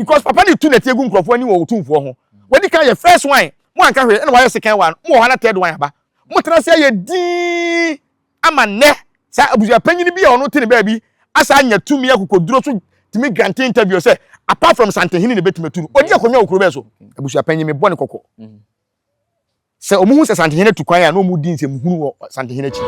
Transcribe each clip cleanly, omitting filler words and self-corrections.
Because papa ne tu nɛteɛ gu nkurɔfoɔ ani wɔ Otumfoɔ ho. Wadi kan yɛ first one, mo anka hwee, ɛna wayɛ second one, mo wɔ hɔ na third one aba. Mo tena ase ayɛ dinn ama nnɛ saa abusua panyin bi a ɔno te ne baabi asa anya tumi akokoduro so tumi grante interview sɛ apart from Santehene na ebetumi atu no. Odi akonnwa wɔ kuro bɛn so? Abusua panyin mebɔ ne kɔkɔ. Sɛ wɔn hu sɛ Santehene tu kwan a na wɔn di nsɛmhunu wɔ Santehene akyi.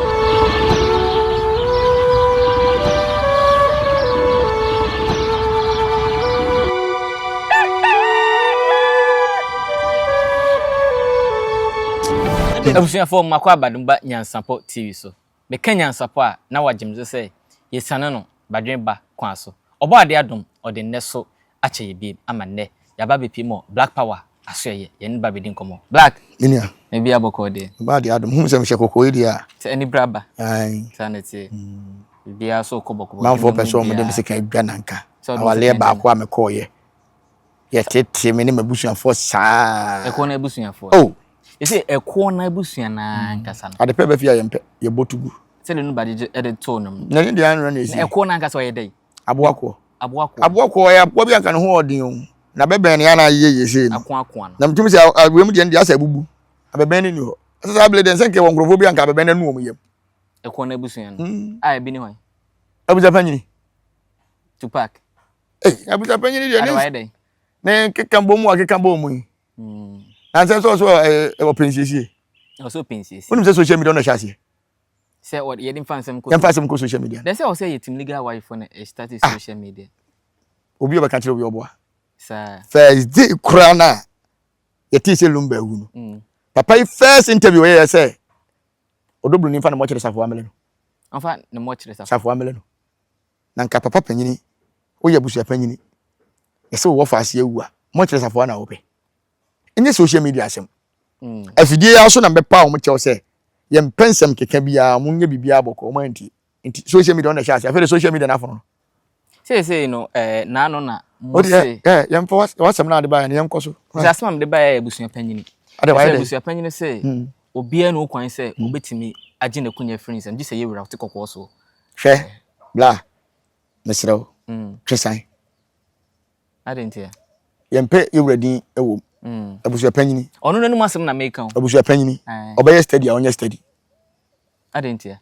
Abusuafoɔ makɔ Abadom-Ba Nyansapɔ TV so. Meka nyansapɔ a na wagye me so sɛ yɛsiane no badwen ba kwan so. Ɔbɔadeɛ adom ɔde nnɛ so akyɛ yɛ biem ama nnɛ yɛaba abɛpie mu wɔ Black Power asoɛeɛ yɛne no ba abɛdi nkɔmmɔ. Black! Me nua. Biribiara bɔkɔɔ deɛ? Ɔbɔadeɛ adom, hu sɛ mehyɛ kɔkɔɔ yi deɛ a. Sɛ anibere aba. Ae. Saa na ɛteɛ. Biribiara so rekɔ bɔkɔbɔkɔ. Manfoɔ pɛ sɛ wɔde me sekan dwa nanka. Awaleɛ baako a mekɔɔyɛ. Yɛtetee me ne m'abusuafoɔ saa. Ɛkoɔ no abusuafoɔ. Oh. Yɛsɛ ɛkoɔ no abusua no ankasa no. Ade pɛ bɛ fie a yɛmpɛ, yɛbɔ to gu. Sɛdeɛ no ba gyegye de too no no. Na ne deɛ anwerɛ na ɛsi. Na ɛkoɔ no ankasa ɔyɛ dɛn? Aboakoɔ. Aboakoɔ. Aboakoɔ ɔyɛ aboa bi anka ne ho ɔden o. Na bɛbɛn no yɛ na ayeyɛ yie sei no. Akoakoa no. Na metumi sɛ awia mu deɛ no deɛ asɛ abubu. Abɛbɛn no ni hɔ. Ɛsɛ saa bere deɛ nsɛ nka wɔ nkurɔfoɔ bi anka abɛbɛn no anu wɔn yam. Ɛkoɔ no abusua no. A ebi ne hwan? Abusua panyini. Tupac. Ei, abusua panyini deɛ ne ne keka bɔ mu a keka bɔ mu yi. Na nsɛ sɛ ɔsɛ ɔpɛ nsiesie. Ɔsɛ ɔpɛ nsiesie. Wonim sɛ social media ɔna hyɛ aseɛ. Sɛ yɛde mfa nsɛm kɔ. Yɛmfa nsɛm kɔ social media. Dɛ sɛ ɔsɛ yɛ team legal wife na start ah. social media. Obi ɔbɛka kyerɛ obi ɔboa. Saa. First day koraa na yɛtee sɛ Lumba awu no. Mm. Papa yi first interview ɔyɛ sɛ ɔdɔbroni mfa ne mmɔkyerɛ Safoa Amele no. Ɔmfa ne mmɔkyerɛ Safoa. Safoa Amele no. Na nka papa panyini, woyɛ abusua panyini, yɛsɛ wowɔ faase awu a, mmɔkyerɛ Safoa na wopɛ. Ɛnyɛ social media asɛm. Mm. Afidie yi ara so na mbɛpa wɔn kyɛw sɛ yɛmpɛ nsɛm keka biara, wɔn nyɛ biribiara bɔkɔ, wɔn antie. Nti social media ɔna ɛhyɛ ase, afei de social media n'afono no. Seesei no, ɛɛ n'ano na mo se. Ɛɛ yɛmfa w'asɛm no ade baeɛ no yɛnkɔ so. Sɛ asɛm a mede baeɛ yɛ abusua panyini. Ade wayɛ dɛ. Abusua panyini sɛ hmm. obiara ne kwan sɛ hmm. obetumi agye n'akonya afiri nsam gye sɛ yɛwura ɔte kɔkɔɔ soɔ. Hwɛ, bla, mesrɛ wo, hmm. twe san. Adɛn ntia? Yɛmpɛ yɛwura din wɔ mu. Mm. Abusua panyini. Ɔno n'anum asɛm na meka o. Abusua panyini. Ɔbɛyɛ steady a ɔnyɛ steady. Adɛn ntia?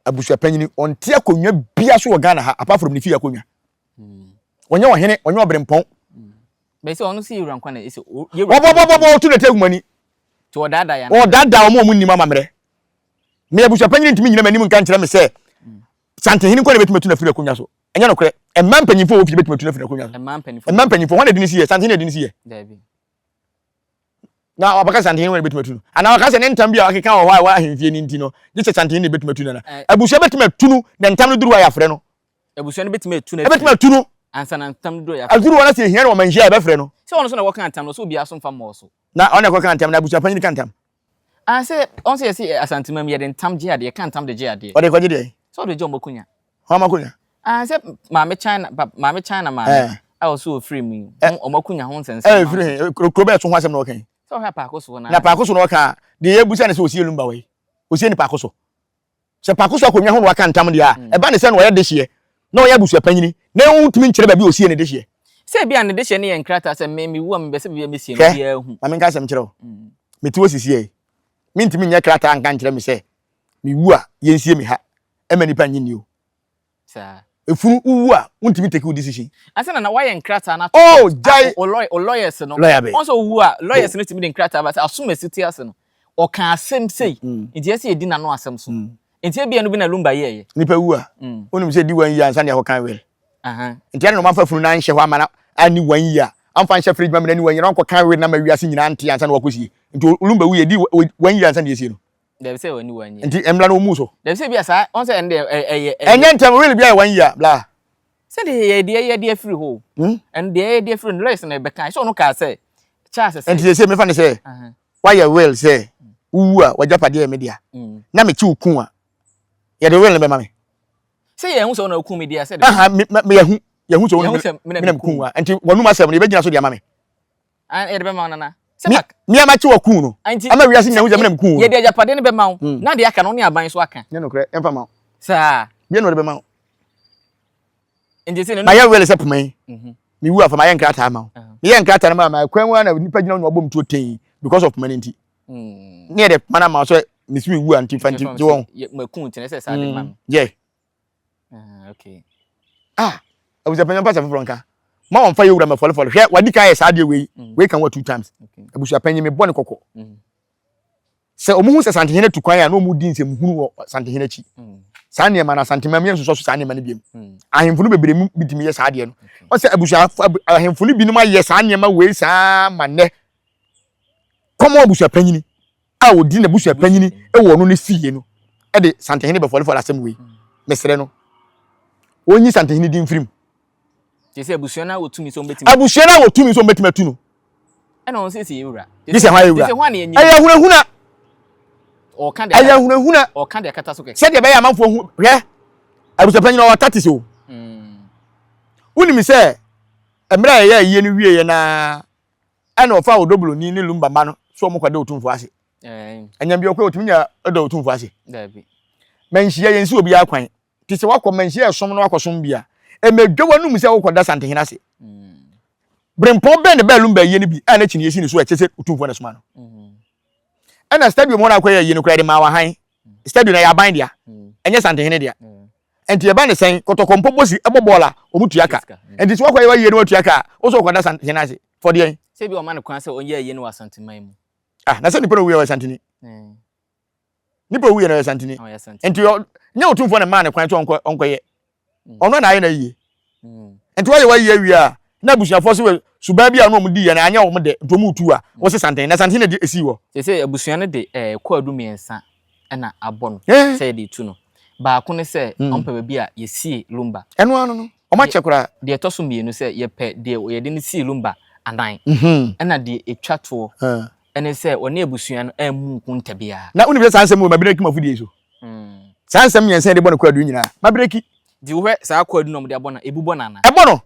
Abusua panyini ɔnte akonnwa bia so wɔ Ghana ha apart from ne fie akonnwa. Mm. Ɔnyɛ ɔhene, ɔnyɛ ɔbrempɔn. Mm. Bɛsɛ ɔno sɛ yɛwura nkwa na ɛsɛ yɛwura. Wɔbɔbɔbɔ ɔto na tegu ani. Ti ɔdaadaa yɛn. Ɔdaadaa wɔn a wɔn nim amammerɛ. Me abusua panyini ntumi nyina m'anim nka nkyerɛ me sɛ Santehene nkwa na ebetumi atu no afiri akonnwa so. Ɛnyɛ nokorɛ. Mmaa mpanyimfoɔ wɔ fie bɛtumi atu no afiri akonnwa so. Mmaa mpanyimfoɔ. Mmaa mpanyimfoɔ. Hwan na ɛde ne si yɛ? Santehene na ɛde ne si yɛ. Daabi. Na wabɛka Santehene hwan na ɛbɛtumi atu no? Anaa waka sɛ ne ntam bi a wakeka wɔ hɔ a ɛwɔ ahemfie no nti no, gye sɛ Santehene na ɛbɛtumi atu no anaa? Abusua bɛtumi atu no na ntam no duru hɔ a yɛafrɛ no. Abusua no bɛtumi atu no afiri. Ɛbɛtumi atu no. Ansa na ntam no duru a yɛafrɛ no. Aduru hɔ na sɛ ɛhia no wɔ manhyia a yɛbɛfrɛ no. Sɛ ɔno nso na wɔka ntam no, sɛ obiara so mfa mmɔɔ so. Na ɔno na ɛkɔka ntam na abusua panyin ka ntam. Ah sɛ ɔn sɛ yɛse Asanteman mu yɛde ntam gye adeɛ, yɛka ntam de gye adeɛ. Ɔde kɔgye deɛn? Sɛ ɔde gye ɔmo akonya. Hwan ɔmo akonya? Ah sɛ maame China pa maame China maame Eh. a ɔso ɔfiri mu yi Eh. ho ɔmo akonya ho nsɛnsɛm Eh ho firi nsɛm. he? Kuro kuro bɛɛ so ho asɛm na ɔka yi? Sɛ ɔhwɛ apaako soɔ naa. Na paako so na ɔka a, deɛ yɛbusa ne sɛ ɔsie lumba wɔ he? Ɔsie ne paako so. Sɛ paako so akonnwa ho na waka ntam deɛ a, ɛba ne sɛ na ɔyɛ dehyeɛ, na ɔyɛ abusua panyini, na ɔntumi nkyerɛ baabi a ɔsie ne dehyeɛ. Sɛ ebia ne dehyeɛ no yɛ nkrataa sɛ me mewu a mepɛ sɛ baabi a mɛsie no Hwɛ, obiara hu. ma menka asɛm nkyerɛ wo. Mete hɔ sisiɛ yi, mentumi nyɛ krataa nka nkyerɛ me sɛ mewu a yɛnsie me ha mma nnipa nnye nni o. Saa. Efunu wowu a wontumi take wo decision. Ansa na na wayɛ nkrataa no ato Oh, court. gyae. O o lawyers no. Lawyer bɛn? Wɔn sɛ owu a lawyers no tumi de nkrataa ba sɛ asomasi te ase no ɔka asɛm sei nti ɛsɛ yɛdi n'ano asɛm so. Nti ebia no bi na Lumba yɛɛyɛ. Nipa wu a wonim sɛ di one year ansa na yɛakɔkan will. Nti ɛna na wɔamfa funu no anhyɛ hɔ ama no anni one year. Amfa anhyɛ fridge ma no anni one year na wɔnkɔkan will no ama wiase nyinaa nte ansa na wɔakɔsie. Nti Lumba wu yɛ di one year ansa na yɛsie no. Dabi sɛ wani one year. Nti mmra no ɔmu so. Dabi sɛ bia saa ɔn sɛ ɛno deɛ ɛyɛ. Ɛnyɛ ntɛm will bi ayɛ one year bla. Sɛ deɛ yɛ deɛ yɛ deɛ firi hɔ o. Ɛno deɛ yɛ deɛ firi no lawyers na ɛbɛka sɛ ɔno kaa sɛ Charles sɛ. Nti sɛ mefa ne sɛ wayɛ will sɛ wowu a w'agyapadeɛ yɛ me dea na mekye wo kun a yɛde will no bɛma me. Sɛ yɛn hu sɛ ɔna okum me deɛ sɛ. Aha me me yɛhu yɛhu sɛ ɔna me na me kun a nti wɔnum asɛm no yɛbɛgyina so de ama me. Ah, yɛde bɛma wo nana. Sɛ Me mak. me a makye wɔ kun no. Nti. Ama wiase nyina hu sɛ me na me kun wo. Yɛde agyapadeɛ no bɛma wo. Na deɛ aka no wo ne aban so aka. Nyɛ nokorɛ, yɛmfa ma wo. Saa. Deɛ na ɔde bɛma wo. Nti sɛ ne. Mayɛ will sɛ poma yi. Mewu afa mayɛ nkrataa ma wo. Meyɛ nkrataa no ma ma kwan mu na nipa gyina wo na wabɔ mu tuo tee because of money nti. Ne yɛ de poma no ama wo sɛ mesi mewu a nti fa nti gye wɔn. Maku nti na ɛsɛ saa de ma me. Yɛ. Ah, okay. Ah, abusuapanyin mpasa foforɔ nka. Ma wɔn fa yɛ wura ma fɔlefɔle. Hwɛ, wadi kan yɛ saa adeɛ wei. Wei kan wɔ two times. Abusuapanyin mebɔ ne kɔkɔ. Sɛ wɔn hu sɛ Santehene tu kwan a na wɔn di nsɛm hunu wɔ Santehene akyi. Saa nneɛma no Asantema mu yɛn nsosɔ so saa nneɛma no biom. Ahemfo no bebree mu bi tumi yɛ saa adeɛ no. Wɔn sɛ abusua ahemfo no binom ayɛ saa nneɛma wei saa ma nnɛ. Kɔmɔ abusuapanyini a ɔdi n'abusuapanyini wɔ ɔno ne fie no de Santehene bɛfɔlefɔle asɛm wei. Mesrɛ no, wɔnyi Santehene din mfiri mu. Kyerɛ sɛ abusua no a wɔtumi sɛ wɔbɛtumi. Abusua no a wɔtumi sɛ wɔbɛtumi atu no. Ɛna wɔn sɛ sɛ yɛ wura. Gye sɛ hwan yɛ wura. Ɛyɛ ahunahuna. Ɛyɛ ahunahuna. Ɔka de akata so kɛkɛ. Sɛdeɛ ɛbɛyɛ amanfoɔ hu hwɛ abusuapanyin ɔwɔ tatis o. Wonim sɛ mmerɛ a yɛyɛ ayie no wieɛ na ɛna ɔfa odoboloni ne lumba mma no so wɔn kɔda otumfoɔ ase. Ɛnyɛ bi ɔkɔ otumi nya ɛda otumfoɔ ase. Manhyia yɛn si obiara kwan. Te sɛ wakɔ manhyia ɛsom na wakɔsom bi a, ɛmɛdwa w'anum sɛ wokɔda Santehene ase. Berempɔn bɛn na ɛbɛɛ Lumba ayie no bi a n'akyi no yɛsi ne so a ɛkyɛ sɛ otumfoɔ na ɛsoma no. Ɛna stadium hɔ na akɔyɛ ayie no koraa yɛde maa wahan. Stadium na ɛyɛ aban dea, ɛnyɛ Santehene dea. Nti ɛba ne sɛn kɔtɔkɔ mpo bɔ si ɛbɔ bɔɔl a wɔn tua ka. Nti sɛ wakɔyɛ w'ayie no watua ka a, wo sɛ wokɔda Santehene ase for deɛn? Sɛ ebi ɔma no kwan sɛ ɔnyɛ ayie no wɔ Asanteman mu. Ah, na sɛ nipa na owuiɛ ɔyɛ Santini. Nipa owuiɛ no ɔyɛ Santini. Nti nyɛ otumfoɔ na maa ne kwan sɛ ɔnkɔ ɔnkɔyɛ. Ɔno na ayɛ na yie. Nti wɔyɛ wɔyɛ awie a na abusuafoɔ sɛ suban bi a na wɔn di yɛ na anyɛ wɔn dɛ nti wɔn tu a wɔsi Santene na Santene na di esi wɔ. Sɛ sɛ abusua no de ɛɛ kwaadu mmiɛnsa ɛna abɔ no sɛ yɛde tu no. Baako ne sɛ wɔn pɛ baabi a yɛsie Lumba. Ɛno ano no wɔn akyɛ koraa. Deɛ ɛtɔ so mmienu sɛ yɛpɛ deɛ yɛde no sii Lumba anan. Ɛna deɛ ɛtwa toɔ ɛne sɛ ɔne abusua no ammu nkonta biara. Na wonim sɛ saa nsɛm wɔ mabireki mafudie so. Saa nsɛm mmiɛnsa yɛde bɔ no kwaadu nyinaa mabireki. Nti wohwɛ saa kwaadu na wɔde abɔ no a, ebu bɔ no anaa? Ɛbɔ no.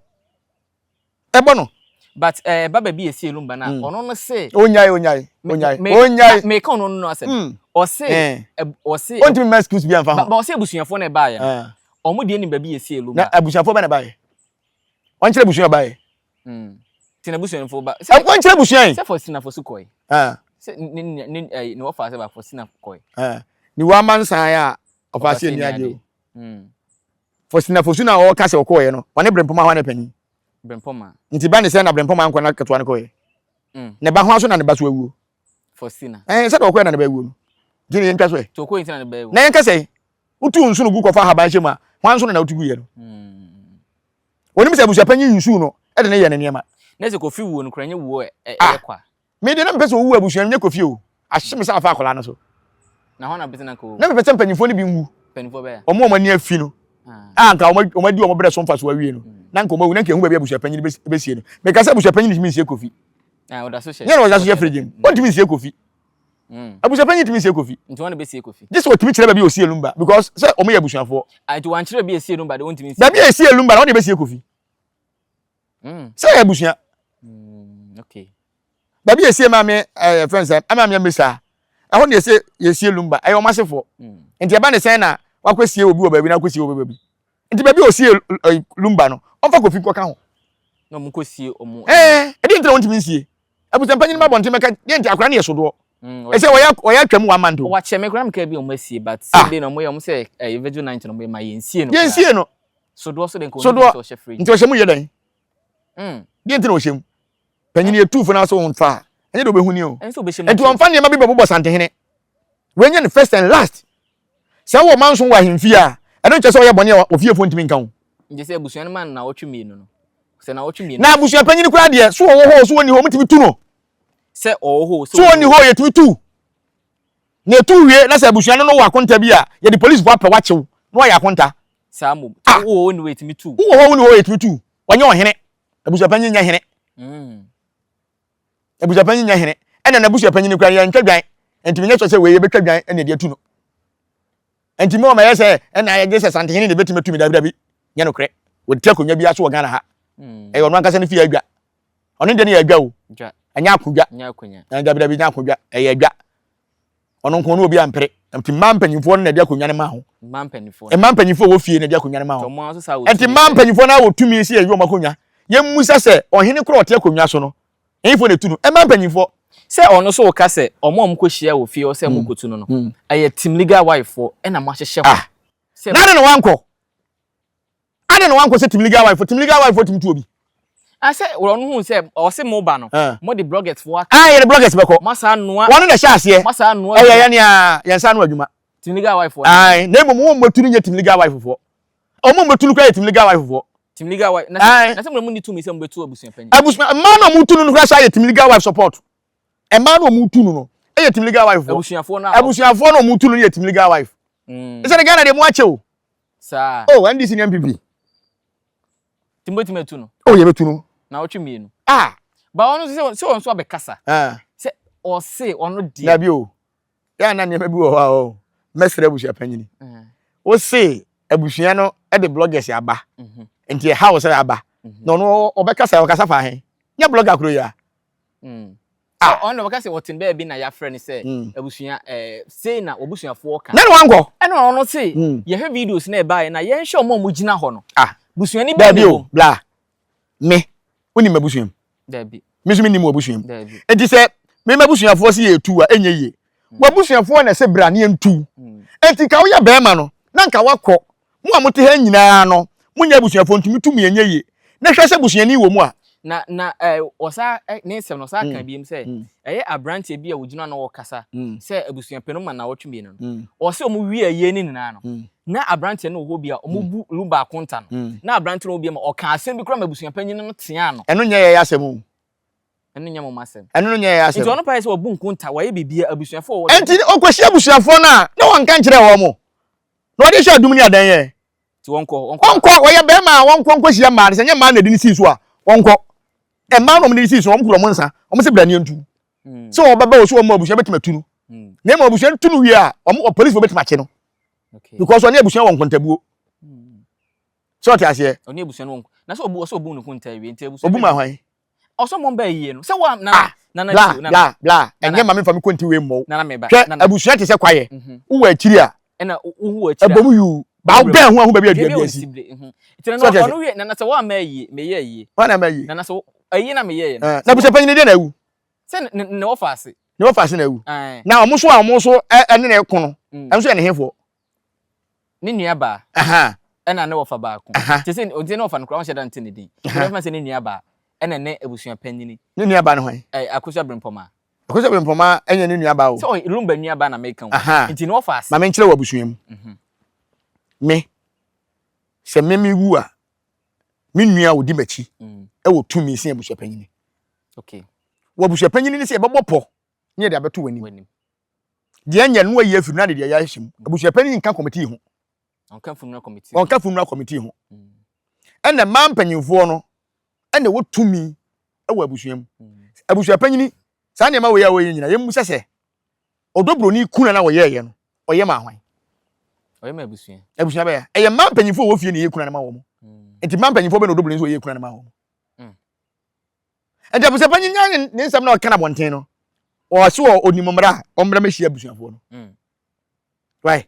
Ɛbɔ no. But ɛɛ ba baabi yɛsie Lumba no a, ɔno no se. Onyae onyae onyae onyae. Meka ɔno no asɛm. Ɔse ɔse. Ontumi mma excuse bi amfa ho. Ba ɔse abusuafoɔ na ɛbaeɛ no. Wɔn deɛ nim baabi yɛsie Lumba. Na abusuafoɔ bɛ na ɛbaeɛ? Wɔnkyerɛ abusua baeɛ. Ti na abusuafoɔ ba. Wɔnkyerɛ abusua yi. Sɛ Faustina Fosu kɔe. Sɛ ne ne ne ne wɔfa sɛ ba Faustina kɔe. Ne wa amansan a ɔfa ase ani adeɛ o. Faustina Fosu na ɔka sɛ ɔkɔɔeɛ no, ɔne Brempɔma hɔ ne panyin. Brempɔma. Nti ba ne sɛ na Brempɔma nkɔ na ketewa no kɔeɛ. Ne ba ho aso na ne ba so awuo. Faustina. Ɛɛ sɛ ɔkɔɛ na ne ba awuo no. Nti ne yɛntwa so ɛ. Nti ɔkɔɛ nti na ne ba awuo. Na yɛnka sɛ wotu nsono gu kɔfa ahaban hyɛ mu a, hwan nsono na wotu guiɛ no? Onim sɛ abusuapanyin yi nsu no de ne yɛ ne nneɛma. Na sɛ Kofi wuo no koraa nyɛ wuo ɛyɛ kwa. Me deɛ na mepɛ sɛ owu abusua no nyɛ Kofi o. Ahye me sɛ afa akwadaa no so. Na hɔ na pɛ sɛ na nka owu. Na mepɛ sɛ mpanyinfoɔ no bi nwu. Mpanyinfoɔ bɛyɛ. Wɔn a wɔn ani afi no. A nka wɔn wɔn adi wɔn brɛ so mfaso awie no. Na nka wɔn awu na nka ehu baabi abusuapanyin bɛsie no. Meka sɛ abusuapanyin ntumi nsie Kofi. Ɔda so hyɛ. Nyɛ na ɔda so hyɛ fridge mu. Ɔntumi nsie Kofi. Abusuapanyin ntumi nsie Kofi. Nti wɔn na bɛsie Kofi. Gye sɛ ɔtumi kyerɛ baabi a ɔsie Lumba because sɛ wɔn yɛ abusuafoɔ. Nti wɔankyerɛ baabi a ɛsie Lumba de wɔntumi nsie. Baabi a ɛsie Lumba na wɔn de bɛsie Kofi. Sɛ yɛ abusua. Okay. Baabi a ɛsie maame ɛɛ fɛn sɛ maame amesa ɛhɔ na yɛsie yɛsie Lumba ɛyɛ wɔn asefoɔ. Nti ɛba ne sɛn na wakɔsie obi wɔ baabi na wakɔsie obi wɔ baabi. Nti baabi a ɔsie Lumba no ɔmfa Kofi nkɔka ho. Na wɔn kɔsie wɔn. Ɛɛ ɛdeɛ nti na wɔntumi nsie. Abusuampanyin ma abɔnten bɛka deɛ nti akwadaa no yɛ sodoɔ. Ɛsɛ wɔyɛ wɔyɛ atwam one month o. Wakyɛ me koraa meka bi wɔn asie but same day na wɔn yɛ wɔn sɛ ɛyɛ virgin night na wɔn yɛ ma yɛn sie no. Yɛn sie no. Sodoɔ so de nka wɔn sɛ ɔhyɛ fridge. Nti ɔhyɛ mu yɛ dɛn? Deɛ nti na ɔhyɛ mu. Panyin yɛ tu fo na so wɔn fa ɛnyɛ de ɔbɛhu ni o. Nti wɔn fa nneɛma bi bɛbobɔ santehene. Wɔnyɛ no first and last. Sɛ wɔ manso wɔ ahemfie a ɛno nkyɛ sɛ ɔyɛ bɔne a ofiefoɔ ntumi nka ho. Nti sɛ abusua no ma no naawɔtwe mmienu no sɛ naawɔtwe mmienu. Na abusua panyin koraa deɛ so ɔwɔ hɔ so wɔnni hɔ wɔtumi tu no. Sɛ ɔwɔ hɔ so wɔnni hɔ yɛtumi tu. Na etu wie na sɛ abusua no no wɔ akonta bi a yɛde polisifoɔ apɛ wakyew na wayɛ akonta. Saa mmom. Ah. Wowɔ hɔ ni hɔ yɛtumi tu. Wowɔ hɔ wonni hɔ yɛtumi tu. Wɔnyɛ ɔhene. Abusua panyin nyɛ hene. Abusua panyin nyɛ hene. Ɛna n'abusua panyin koraa yɛntwa dwan. Nti menyɛ sure sɛ wei yɛbɛtwa dwan ɛna ɛde atu no. Nti mo ɔmɛyɛ sɛ ɛna ayɛ sɛ santehene na ebetumi atumi dabi dabi nyɛ nokorɛ. Wɔte akonnwa bi aso wɔ Ghana ha. Ɛyɛ ɔno ankasa ne fie adwa. Ɔno deɛ no yɛ adwa o. Ɛnyɛ akodwa. Dabi dabi nyɛ akodwa. Ɛyɛ adwa. Ɔno nko no obi ampere. Nti mmaa mpanyinfoɔ no na ɛde akonnwa no ma ho. Mmaa mpanyinfoɔ. Mmaa mpanyinfoɔ wɔ fie na ɛde akonnwa no ma ho. Nti mmaa mpanyinfoɔ no awɔ tumi sɛ yɛyi wɔn akonnwa. Yɛmmusa sɛ ɔhene korɔ ɔte akonnwa so no, ɛhefoɔ na ɛtu no? Ɛma mpanyinfoɔ. Sɛ ɔno nso woka sɛ ɔmo a ɔmo kɔ hyia wɔ fie hɔ sɛ ɔmo kɔtu no no, ɛyɛ team legal wife foɔ ɛna mo ahyehyɛ hɔ. Ah. Sɛ. Na adɛn na wankɔ? Adɛn na wankɔ sɛ team legal wife? Team legal wife foɔ tumi tu obi. Ah, sɛ ɔno hu sɛ ɔse mo ba no, mo de bloggers foɔ aka. Ah, yɛde bloggers bɛkɔ. Mo asa anoa. Wɔn na ɛhyɛ aseɛ. Mo asa anoa. Ɛyɛ yɛn a yɛn nsa ano adwuma. Team legal wife foɔ. Ae, na mmom wɔn mmɛtu no nyɛ team legal wife foɔ. Wɔn mmɛtu no koraa yɛ team legal wife foɔ. Team legal wife. Na sɛ na sɛ mo na mo ni tumi sɛ mo bɛtu abusua panyin. Abusua mmaa na wɔn tu no no koraa saa yɛ team legal wife support. Mmaa na wɔn tu no no yɛ team legal wife foɔ. Abusuafoɔ na. Abusuafoɔ na wɔn tu no yɛ team legal wife. Ɛsɛ ne Ghana deɛ mo akyɛ o. Saa. Oh, NDC ne NPP. Ti mo betumi atu no. Oh, yɛbɛtu no. Na ɔtwe mmienu. Ah. Ba ɔno sɛ sɛ ɔno nso abɛkasa. Ah. Sɛ ɔse ɔno deɛ. Dabi o. Yɛ na nneɛma bi wɔ hɔ a o. Mɛsrɛ abusua panyini. Wo se abusua no de bloggers aba. Mhm. Nti ɛha wo sɛ aba. Mhm. Na ɔno ɔbɛkasa ɔkasa fa he. Nyɛ blogger koro yi a. Ah. Ɔno na ɔbɛka sɛ ɔte baabi na yɛafrɛ no sɛ abusua ɛɛ sei na obusuafoɔ ka. Na ne wankɔ. Ɛna ɔno se yɛhwɛ videos na ɛbaeɛ na yɛnhwɛ ɔmo a ɔmo gyina hɔ no. Ah. Busuani bɛn Dabi o, bla. Me, wonim m'abusua mu. Dabi. Me nso mennim w'abusua mu. Dabi. Enti sɛ me m'abusuafoɔ se yɛtu a, ɛnyɛ yie. W'abusuafoɔ na ɛsɛ bra ne yɛntu. Enti nka woyɛ barima no, na nka woakɔ. Mo a mote ha nyinaa no, monyɛ abusuafoɔ nti metu mo ɛnyɛ yie. Na hwɛ sɛ busuani wɔ mu a. Na na eh, ɔsa eh, ne nsɛm no ɔsa ka biem sɛ ɛyɛ aberanteɛ bi a ɔgyina na ɔkasa sɛ abusuapanin ma nnawɔtwe mmienu no. Ɔsɛ ɔmo wie ayie no nyinaa no, na aberanteɛ no wɔ hɔ bi a ɔmo bu room baako nta no. Na aberanteɛ no wɔ bi ma ɔka asɛm bi koraa ma abusuapanyin no teaa no. Ɛno nyɛ yɛn asɛm o. Ɛno nyɛ mo asɛm. Ɛno no nyɛ yɛn asɛm. Nti ɔno pae sɛ wabu nkonta, wayɛ biribiara, abusuafoɔ wɔ hɔ. Ɛnti ɔkɔhyia abusuafoɔ no a, na wɔnka nkyerɛɛ wɔn. Na ɔde hyɛ adum ne adan yɛ. Nti wɔnkɔ, wɔnkɔ. Wɔnkɔ, wɔyɛ bɛrima a wɔnkɔ nkɔhyia mmaa no, sɛ nyɛ mmaa na ɛde no sii so a, wɔnkɔ. Mmaa na wɔde no sii so, wɔn kura wɔn nsa, wɔn sɛ bra ne yɛntu. Sɛ wɔbɛba wɔ so wɔn abusua bɛtumi atu no. Na mmom abusua no tu no wie a, wɔn polisifoɔ bɛtumi akye no. Because ɔne abusua wɔ nkontabuo. Sɛ ɔte aseɛ. Ɔne abusua no wɔ na sɛ ɔbu ɔsɛ ɔbu ne nkontaa wie nti abusua. Ɔbu ma hwan? Ɔsɛ ɔmo bɛɛ yie no sɛ wa nana ah, nana bla tio nana bla bla ɛnyɛ ma mefa me kɔnti wei mmɔ wo. Nana meba Hwɛ nana abusua te sɛ kwaeɛ mhm. wowɔ akyiri a ɛna wohu wɔ akyiri a ɛbɔ mu yuu ba wobɛn ho ahu baabi adua bi bi asi. Nti nana ɔno wie nana sɛ woamma ayie meyɛ ayie. Hwan na ama ayie? Nana sɛ ayie na meyɛɛ no. Na abusua panyin deɛ na awu. Sɛ ne ne wɔfa ase. Ne wɔfa ase na awu. Na wɔn nso a wɔn nso ɛne ne ko no ɛno nso yɛ ne hefoɔ? Ne nua baa. Ɛna ne wɔfa baako. Te sɛ ɔnti ne wɔfa no koraa ɔnhyɛ da nte ne din. Nti bɛfa sɛ ne nua baa ɛna ne abusua panyini. Ne nua baa ne hwan? Ɛ Akosua Brempɔmaa. Akosua Brempɔmaa ɛnyɛ ne nua baa o. Sɛ ɔyɛ Lumba nua baa na meka o. Nti ne wɔfa ase. Ma menkyerɛ wɔ abusua mu. Me sɛ me me wu a me nua a ɔdi m'akyi ɛwɔ tumi sen abusua panyini. Okay. Wɔ abusua panyini ne sɛ yɛbɛbɔ pɔ ne yɛde abɛto w'anim. Deɛ nyɛ no ayi afiri na de deɛ yɛahyɛ mu. Abusua panyin nka kɔmitii ho. Ɔnka funeral committee. Ɔnka funeral committee ho. Ɛna mmaa mpanyinfoɔ no ɛna ɛwɔ tumi ɛwɔ abusua mu. Abusua panyin saa nneɛma wei a wɔyɛ nyina yɛn mu sɛ sɛ ɔdɔ buroni kuna na wɔyɛɛyɛ no ɔyɛ ma ahwan. Ɔyɛ ma abusua. Abusua bɛyɛ ɛyɛ mmaa mpanyinfoɔ wɔ fie na ɛyɛ kuna no ma wɔn. Nti mmaa mpanyinfoɔ bɛ na ɔdɔ buroni nso ɔyɛ kuna no ma wɔn. Nti abusua panyin nya ne nsɛm na ɔka na abɔnten no ɔse wɔ onim mmara a ɔmmra mɛhyia abusuafoɔ no. Why?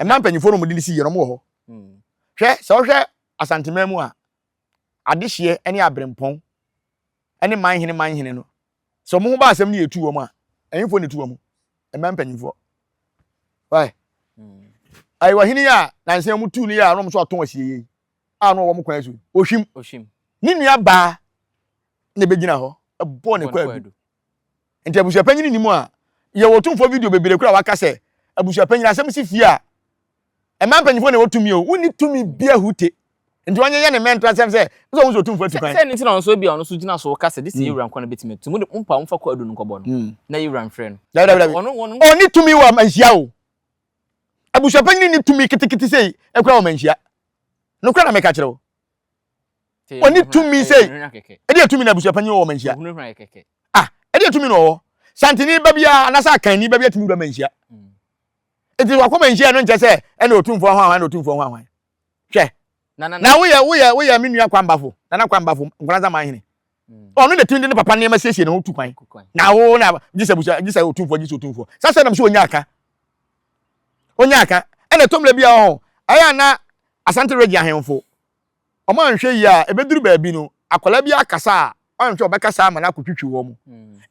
Mmaa mpanyinfoɔ no wɔde ne si yɛ no wɔn wɔ hɔ. Hwɛ sɛ wohwɛ Asanteman mu a adehyeɛ ne aberempɔn ne manhene manhene no sɛ wɔn ho ba asɛm no yɛ tu wɔn a ɛhefoɔ na etu wɔn? Mmaa mpanyinfoɔ. Why? Ayiwa hene yi a nansa wɔn tu no yɛ a na wɔn nso atɔn asie yie a na ɔwɔ mo kwan so ohwim ohwim ne nua baa na ebegyina hɔ ɛbɔ ne kwaadu nti abusuapanyin ni mu a yɛwɔ otumfoɔ video bebree kura waka sɛ abusuapanyin asɛm si fie a ɛma mpanyinfoɔ na ɛwɔ tumi o wonni tumi bia hute nti wɔnyɛ yɛ ne mɛnto asɛm sɛ sɛ ɔho sɛ otumfoɔ atu kwan sɛ ne nti na ɔno nso ebi a ɔno nso gyina so ka sɛ de sɛ yɛwura nkwa no bɛtumi atu mu de mpa mfa kwaadu no nkɔbɔ no na yɛwura mfrɛ no dabi dabi dabi ɔne tumi wɔ amanhyia o abusuapanyin ni tumi ketekete sei ɛkura wɔ manhyia nokora na meka kyerɛ wo ɔne tumi sei ɛdeɛ tumi na abusuapanyin wɔ manhyia ah ɛdeɛ tumi na ɔwɔ santini ba biara anaasɛ akanni ba biara tumi wura manhyia nti wakɔ manhyia no nkyɛ sɛ ɛna otumfoɔ ho ahwan na otumfoɔ ho ahwan hwɛ na woyɛ woyɛ woyɛ me nua kwambafo nana kwambafo nkoranza manhene mm. ɔno na tumi de ne papa nneɛma siesie ne ho tu kwan na wo na gye sɛ busua gye sɛ otumfoɔ gye sɛ otumfoɔ saa sɛ nam so onya aka onya aka ɛna tɔmmerɛ bi a ɔho ɛyɛ ana asante regye ahemfo. Wɔn anhwɛ yie a, ɛbɛduru baabi no, akwadaa bi akasa a, ɔnhwɛ ɔbɛkasa ama no akɔtwitwi wɔn.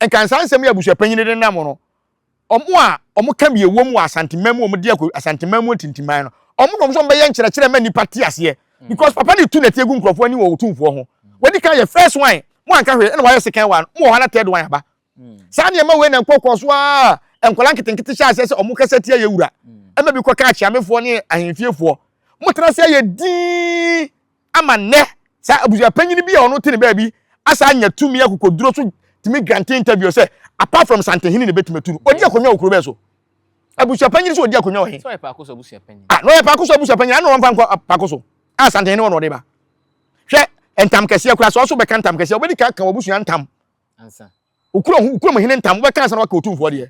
Nka saa nsɛm yi abusuapanyin de nam no, wɔn a wɔka bi ɛwɔ mu wɔ Asanteman mu, wɔn de akɔ Asanteman mu atintiman no, wɔn na wɔn nso bɛyɛ nkyerɛkyerɛ ma nnipa te aseɛ. Because papa no tu nɛteɛ gu nkurɔfoɔ ani wɔ Otumfoɔ ho. Wadi kan yɛ first one, mo anka hwee, ɛna wayɛ second one, mo wɔ hɔ na third one aba. Saa nneɛma wei na ɛkɔkɔɔ so ara nkwadaa nketenkete hyɛ aseɛ sɛ wɔn kasa tia yɛ wura. Ɛma bi kɔka akyeamefoɔ ne ahemfiefoɔ. Motena ase ayɛ dinn ama nnɛ saa abusuapanyin bi a ɔno te ne baabi asa anya tumi akokoduro so tumi grante interview sɛ apart from Santehene na ebetumi atu no. Odi akonnwa wɔ kuro bɛɛ so. Abusuapanyin sɛ odi akonnwa wɔ he? Sɛ ɔyɛ paako so abusuapanyin. Ah, na ɔyɛ paako so abusuapanyin, ano wɔmfa nkɔ paako so. Ah, Santehene wɔ na ɔde ba. Hwɛ, ntam kɛseɛ koraa sɛ ɔso bɛka ntam kɛseɛ, wobɛdi kan ka w'abusua ntam. Okuro ho okurom hene ntam wobɛka ansa na waka otumfoɔ deɛ.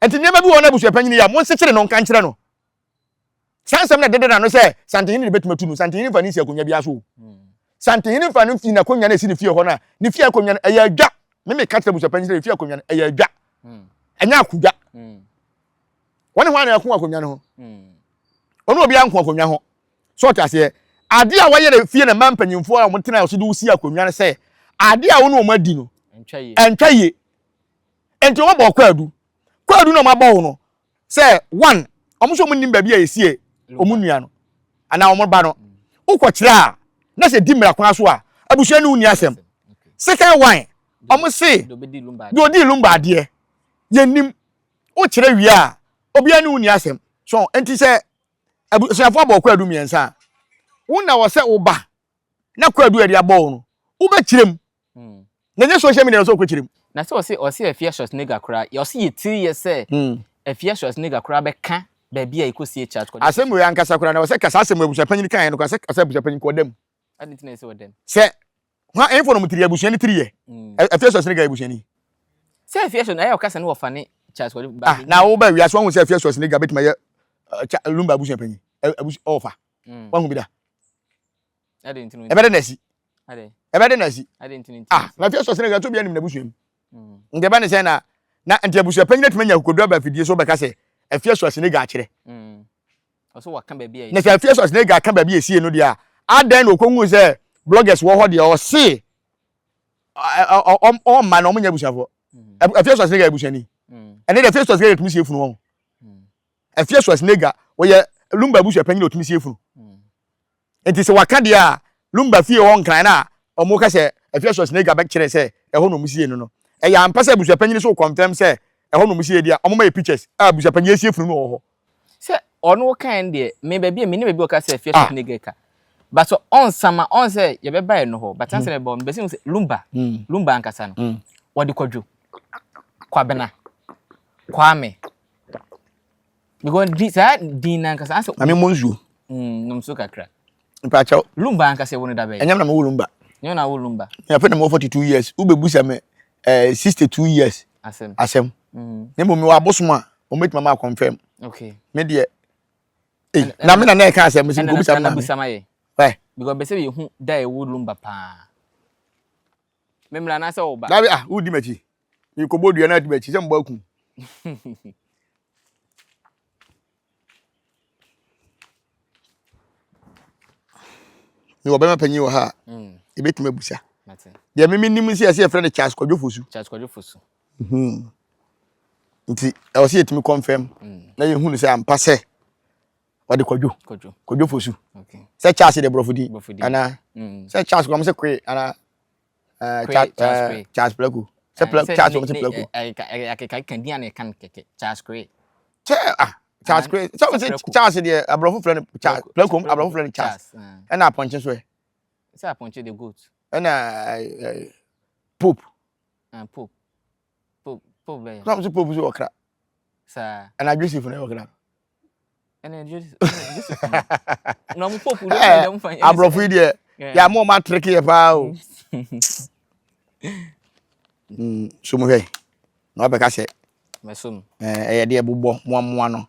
Nti nneɛma bi wɔ na abusua panyin yɛ a monsekyere no nka nkyerɛ no. Saa nsɛm na ɛdeda n'ano sɛ Santehene de bɛtumi atu no. Santehene mfa no nsi akonnwa biara so o. Santehene mfa no mfi n'akonnwa no esi ne fie hɔ no a ne fie akonnwa no ɛyɛ adwa. Me meka kyerɛ abusua panyin sɛ ne fie akonnwa no ɛyɛ adwa. Ɛnyɛ akodwa. Wɔne hwan na ɛko akonnwa no ho? Ɔne obiara nko akonnwa ho. So ɔte aseɛ? Adeɛ a wɔyɛ no fie na mmaa mpanyinfoɔ a wɔtena ɔso de wosi akonnwa no sɛ adeɛ a wo ne wɔn adi no ɛntwa yie. Nti wɔn bɔ kwaadu. Kwaadu na wɔn abɔ wo no sɛ one wɔn nso wɔn nim baabi a yɛsie wɔn nua no anaa wɔn ba no. Wokɔkyerɛ a na sɛ di mmara kwan so a abusua ne wo ni asɛm. Second one wɔn se deɛ ɔdi lumba adeɛ yɛnim wokyerɛ wie a obiara ne wo ni asɛm. So nti sɛ abusuafo abɔ kwaadu mmiɛnsa a, wo na wɔ sɛ wo ba na kwaadu a yɛde abɔ wo no, wobɛkyerɛ mu. Hmm. Na nyɛ social media na sɛ wokɔkyerɛ mu. Na sɛ ɔse ɔse Afia Schwarzenegger koraa, ɔse yɛ tiri yɛ sɛ hmm. Afia Schwarzenegger koraa bɛka baabi a ɛkɔsie Charles Kwadwo. Asɛm wei ankasa koraa na ɔsɛ ka saa asɛm abusuapanyin kaeɛ no koraa sɛ ɔsɛ abusuapanyin kɔ ɔda mu. Adi nti na ɛsɛ ɔda mu. Sɛ hwan ɛnfo na ɔmo tiri abusua ne tiri yɛ. Hmm. Afia Schwarzenegger yɛ abusuani. Sɛ Afia Schwarzenegger ɛyɛ ɔkasa ne wɔfa ne Charles Kwadwo. Ah na wo ba wiase wɔn sɛ Afia Schwarzenegger bɛtumi ayɛ Lumba abusua panyin abusua ɔfa mm. wahu bi da ɛbɛdɛ na asi ɛbɛdɛ na asi ah na afia sɔsɛ na ɛtɔ bi anim na abusua mu mm. nti ɛbɛ ne sɛ na na nti abusua panyin atumi anya akokodu aba afidie so bɛka sɛ afia sɔsɛ ne ga akyerɛ mm. na sɛ afia sɔsɛ ne ga aka baabi esie no deɛ a adɛn na okohu sɛ bloggers wɔ hɔ deɛ ɔse ɔmma na ɔmo nyɛ abusuafoɔ afia sɔsɛ ne ga abusuani ɛne deɛ afia sɔsɛ ne ga tumi sie funu wɔn. Afia Schwarzenegger, ɔyɛ Lumba abusua panyin a ɔtumi sie funu. Nti sɛ waka deɛ a, Lumba fie hɔ nkran no a wɔka sɛ Afia Schwarzenegger bɛkyerɛ sɛ ɛhɔ na wɔsie no no, ɛyɛ ampa sɛ abusua panyin so confirm sɛ ɛhɔ na wɔsie deɛ a, wɔma yɛ pictures a abusua panyin asie funu no wɔ hɔ. Sɛ ɔno wokae no deɛ, me baabi a menim baabi a ɔka sɛ Afia Schwarzenegger ka. But sɛ ɔnsama, ɔn sɛ yɛbɛba ɛno hɔ, but ansa na yɛbɛba hɔ no, mepɛ sɛ mehu sɛ Lumba, Lumba ankasa no, wɔde Kwadwo, Kwabena, Kwame, Because di saa din na ankasa asɛ. Maame mo nsuo. Mm, nom so kakra. Mpakyɛw. Lumba ankasa ɛwɔ no da bɛyɛ. Ɛnyɛ na mo wɔ lumba. Nyɛ na wo lumba. Nyɛ fɛ na mo wɔ 42 years. Wo bɛ busa me eh 62 years. Asɛm. Asɛm. Mm. Ne mo me wɔ abosom a wɔn bɛtumi ama confirm. Okay. Me deɛ. Eh, na me na na ɛka asɛm sɛ nko busa me. Busa ma yɛ. Wɛ. Because bɛsɛ yɛ hu da ɛwɔ lumba paa. Me mra na sɛ wo ba. Dabi ah, wo di m'akyi. Mekɔbɔ dua na adi m'akyi sɛ mbɔ aku. Mewɔ bɛma panyin wɔ ha a, mm. ebetumi abusa. Deɛ mimi nim sɛ yɛsɛ yɛfrɛ no Charles Kwadwo Fosu. Charles Kwadwo Fosu. Mhm. Nti ɛwɔ sɛ yɛtumi confirm mm. na yɛhu no sɛ ampa sɛ ɔde Kwadwo. Kwadwo Fosu. Sɛ Charles de borɔfo din anaa mm. sɛ Charles kɔm sɛ koe anaa Eh, Charles eh, Charles Pleku. Sɛ Pleku eh, Charles wɔn sɛ Pleku. Akeka kan din a na ɛka no kɛkɛ Charles Kwe. Kyɛ ah Charles Kwe sɛ wɔn sɛ Charles deɛ aborɔfo frɛ no Charles Pleku aborɔfo frɛ no Charles ɛna apɔnkye so ɛ. Sɛ apɔnkye de goat. Ɛna Pope. Pope Pope Pope bɛyɛ. Sɛ wɔn sɛ Pope so wɔ kra. Saa. Ɛna Joseph na ɛwɔ kra. Aborɔfo yi deɛ yɛ ama ɔmo atreke yɛ paa o. Mm, so mo hwɛ na wabɛka sɛ ɛyɛ deɛ bobɔ moamoa no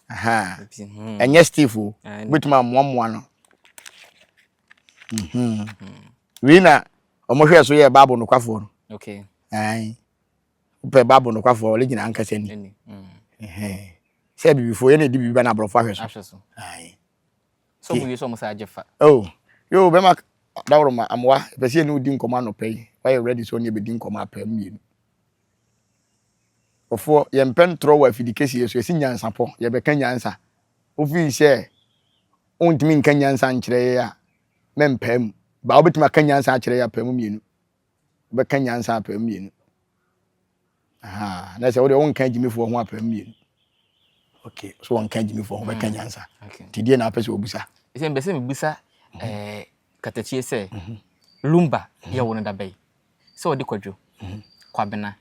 hmm. ɛnyɛ stiff o wobɛtumi amoamoa no mhm. hmm. wei na ɔmohwɛ so yɛ bible nokwafoɔ no Wopɛ Bible nokwafo a, ɔregyina ankasa ni. Mm. Sɛ abibifoɔ yɛn na ɛdi biribi ba na aborɔfo ahwɛ so. Aye. So mo wie so mo sa agye fa. Oh. Yo, bɛma Dawuroma Amoa, yɛpɛ sɛ yɛne wo di nkɔmmɔ anɔpa yi. Woayɛ ready sɛ wo ne yɛbɛdi nkɔmmɔ apaa mmienu? Ɔfoɔ, yɛmpɛ ntorɔ wɔ afidi kɛseɛ so, yɛse nyansapɔ, yɛbɛka nyansa. Wofii sɛ wontumi nka nyansa nkyerɛ yɛ a, mɛmpaa mu. Baa wobɛtumi aka nyansa akyerɛ yɛ apaa mu mmienu. Wobɛka nyansa apaa mu mmienu. Aha, na sɛ wode wonka agyimifoɔ ho apaa mu mmienu. Okay, so wɔnka agyimifoɔ ho, bɛka nyansa. Nti deɛ na apɛ sɛ wɔbusa? Sɛ mbɛ sɛ mebusa eh, katakyie sɛ Lumba yɛ wo no da bɛyi? Sɛ ɔde Kwadwo, Kwabena,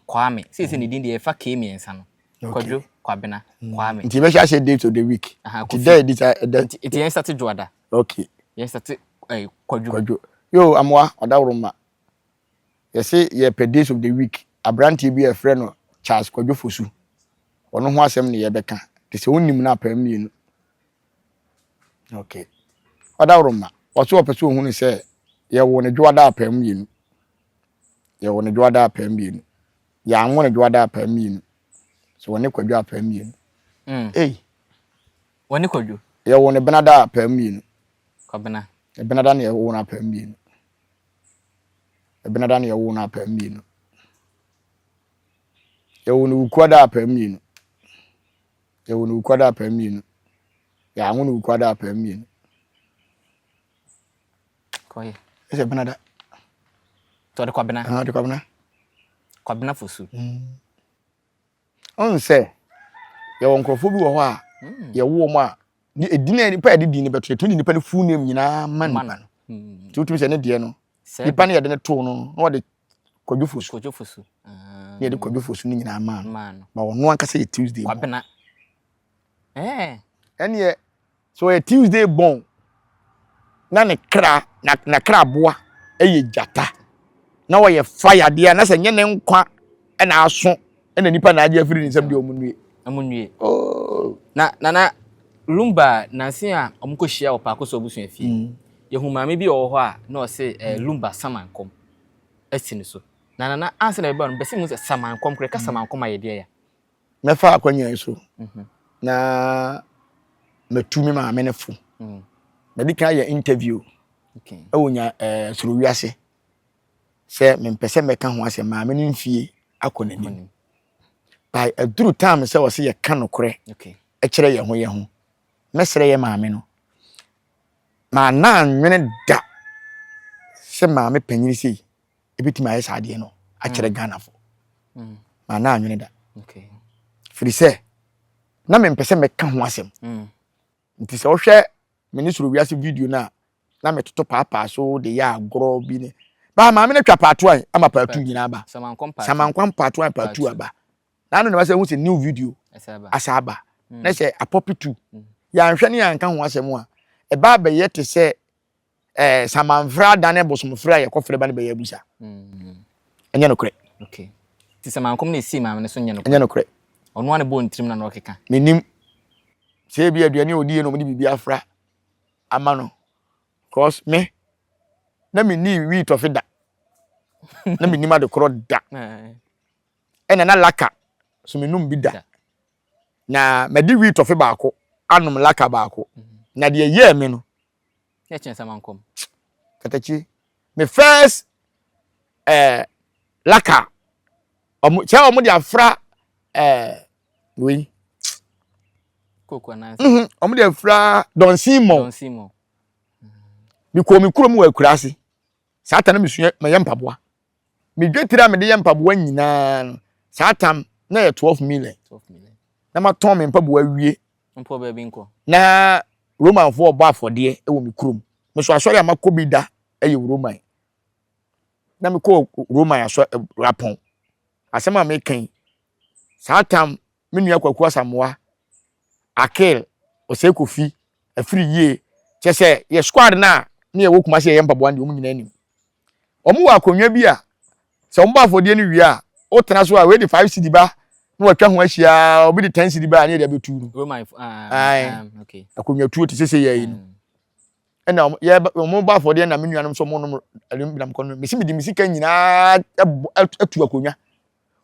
Kwame. Seesei ne din deɛ yɛfa K mmiɛnsa no. Kwadwo, Kwabena, Kwame. Nti yɛbɛhyɛ aseɛ days of the week. Aha, Nti Kofi. da yɛdi saa ɛda. Nti nti yɛn start Dwoada. Okay. Yɛn start eh, Kwadwo. Kwadwo. Yo, Amoa, Ɔdaworoma. Yɛse yɛpɛ days of the week. Aberanteɛ bi a yɛfrɛ no Charles Kwadwo Fosu. Ɔno ho asɛm ne yɛbɛka. Nti sɛ wonim no a, paa mmienu. Okay. Ɔdaworoma, ɔse ɔpɛ sɛ ohunu sɛ yɛwoo no dwoada apaa mmienu. Yɛwoo no dwoada apaa mmienu. Yɛanwo no dwoada apaa mmienu. So wɔne kwadwo apaa mmienu. Ei. Wɔne kwadwo. Yɛwoo no benada apaa mmienu. Kwabena. Benada na yɛwoo no apaa mmienu. Benada na yɛwoo no apaa mmienu. Yɛwoo no wukuada apaa mmienu. Yɛwoo no Wukuada apaa mmienu. Yɛanwo no Wukuada apaa mmienu. Kɔyɛ. Ɛsɛ Benada. Tɔ de Kwabena. Ah, de Kwabena. Kwabena Fosu. Ɔn sɛ yɛwɔ nkurɔfoɔ bi wɔ hɔ a yɛwo wɔn a ne edin a nipa a yɛde din no bɛto yɛtumi de nipa no full name nyinaa ma nipa no. Nti wotumi sɛ ne deɛ no nipa no yɛde no too no na wɔde Kwadwo Fosu. Kwadwo Fosu. Ne yɛde Kwadwo Fosu no nyinaa maa no. Ma ɔno ankasa yɛ Tuesday born. Kwabena. Eh. Ɛneɛ sɛ ɔyɛ Tuesday born na ne kra na na kra boa ɛyɛ gyata na ɔyɛ fire deɛ na sɛ nyɛ ne nkwa ɛna aso ɛna nipa na agye afiri ne nsam deɛ ɔmo nue. Ɔmo nue. Oh. Na nana Lumba nansi a ɔmo kɔ hyia wɔ Paako so abusua fie. Yɛhu maame bi ɔwɔ hɔ a na ɔse eh, Lumba saman kɔm. asi no so. Na nana ansa na ɛbɛba no, mepɛ sɛ mehu sɛ samankɔm koraa, yɛka samankɔm a yɛde ayɛ. Mɛfa akwanya yi so na matu me maame no fo. Madi kan ayɛ interview ɛwɔ nya ɛɛ soro wiase sɛ mempɛ sɛ mɛka ho asɛm maame no mfie akɔ n'anim. By aduru time sɛ wɔsɛ yɛka nokorɛ ɛkyerɛ yɛn ho yɛn ho. Mɛsrɛ yɛ maame no Manna annwene da sɛ maame panyin sei ebetumi ayɛ saa adeɛ no akyerɛ mm. Ghanafo. Mm. Manna annwene da. Firi sɛ na mempɛ sɛ mɛka ho asɛm. Mm. Nti sɛ wohwɛ me ne soro wiase video no a na metoto paapaa so de yɛ agorɔ bi ne baa maame no twa paatoa ama paatu nyinaa ba. Samankwan paatoa paatu aba. Na ano na wasɛ hu sɛ new video asa aba mm. na sɛ apɔpi tu mm. yɛanhwɛ ne yɛanka ho asɛm a ɛba abɛyɛ te sɛ ɛɛ eh, samanfrɛ adane bosomfrɛ a yɛkɔfrɛ ba no bɛyɛ abusa mm. ɛnyɛ nokorɛ okay. ti samankom na ɛsii maame no so nyɛ nokorɛ ɛnyɛ nokorɛ ɔno ara ne bɔɔ ne tirim na na ɔkeka menim sɛ ebi aduane a ɔdie no ɔmde biribi afra ama no cause me na menni wii tɔfe da na mennim ade korɔ da ɛna na laka so menum bi da na madi wii tɔfe baako anom laka baako mhm. na deɛ ɛyɛɛ me no katakyi me first eh, laka ɔmo kyɛ ɔmo de afra eh, wei mhm, ɔmo de afra dɔnsin mɔ mekɔɔ me kurom wɔ akuraase saa ta na mesua mɛyɛ mpaboa Me dwetire a mede yɛ mpaboa nyinaa no, saa tam na yɛ 12 million. Na matɔn me mpaboa awie. Na Romanfoɔ ɔbɔ afɔdeɛ wɔ me kurom. Me so asɔre a makɔ bi da yɛ Roman. Na mekɔ Roman asɔ rapɔn. Asɛm a meka yi, saa tam me nua Kwaku Asamoah, Akil, Osei Kofi, Afiri Yie, kyɛ sɛ yɛ squad no a ne yɛwɔ Kumasi yɛyɛ mpaboa no deɛ wɔn nyinaa nim. Wɔn wɔ akonnwa bi a sɛ wɔn bɔ afɔdeɛ no wie a wotena so a wei de 5 cedi ba na watwa ho ahyia obi de 10 cedi ba a ne yɛde abɛtu no. Roman ah, okay. Akonnwa tuo te sɛ sɛ yɛ yi no. Ɛna yɛ wɔn bɔ afɔdeɛ na me nuanom nso wɔn nom ɛnam kɔ no mesi mede me sika nyinaa atu akonnwa.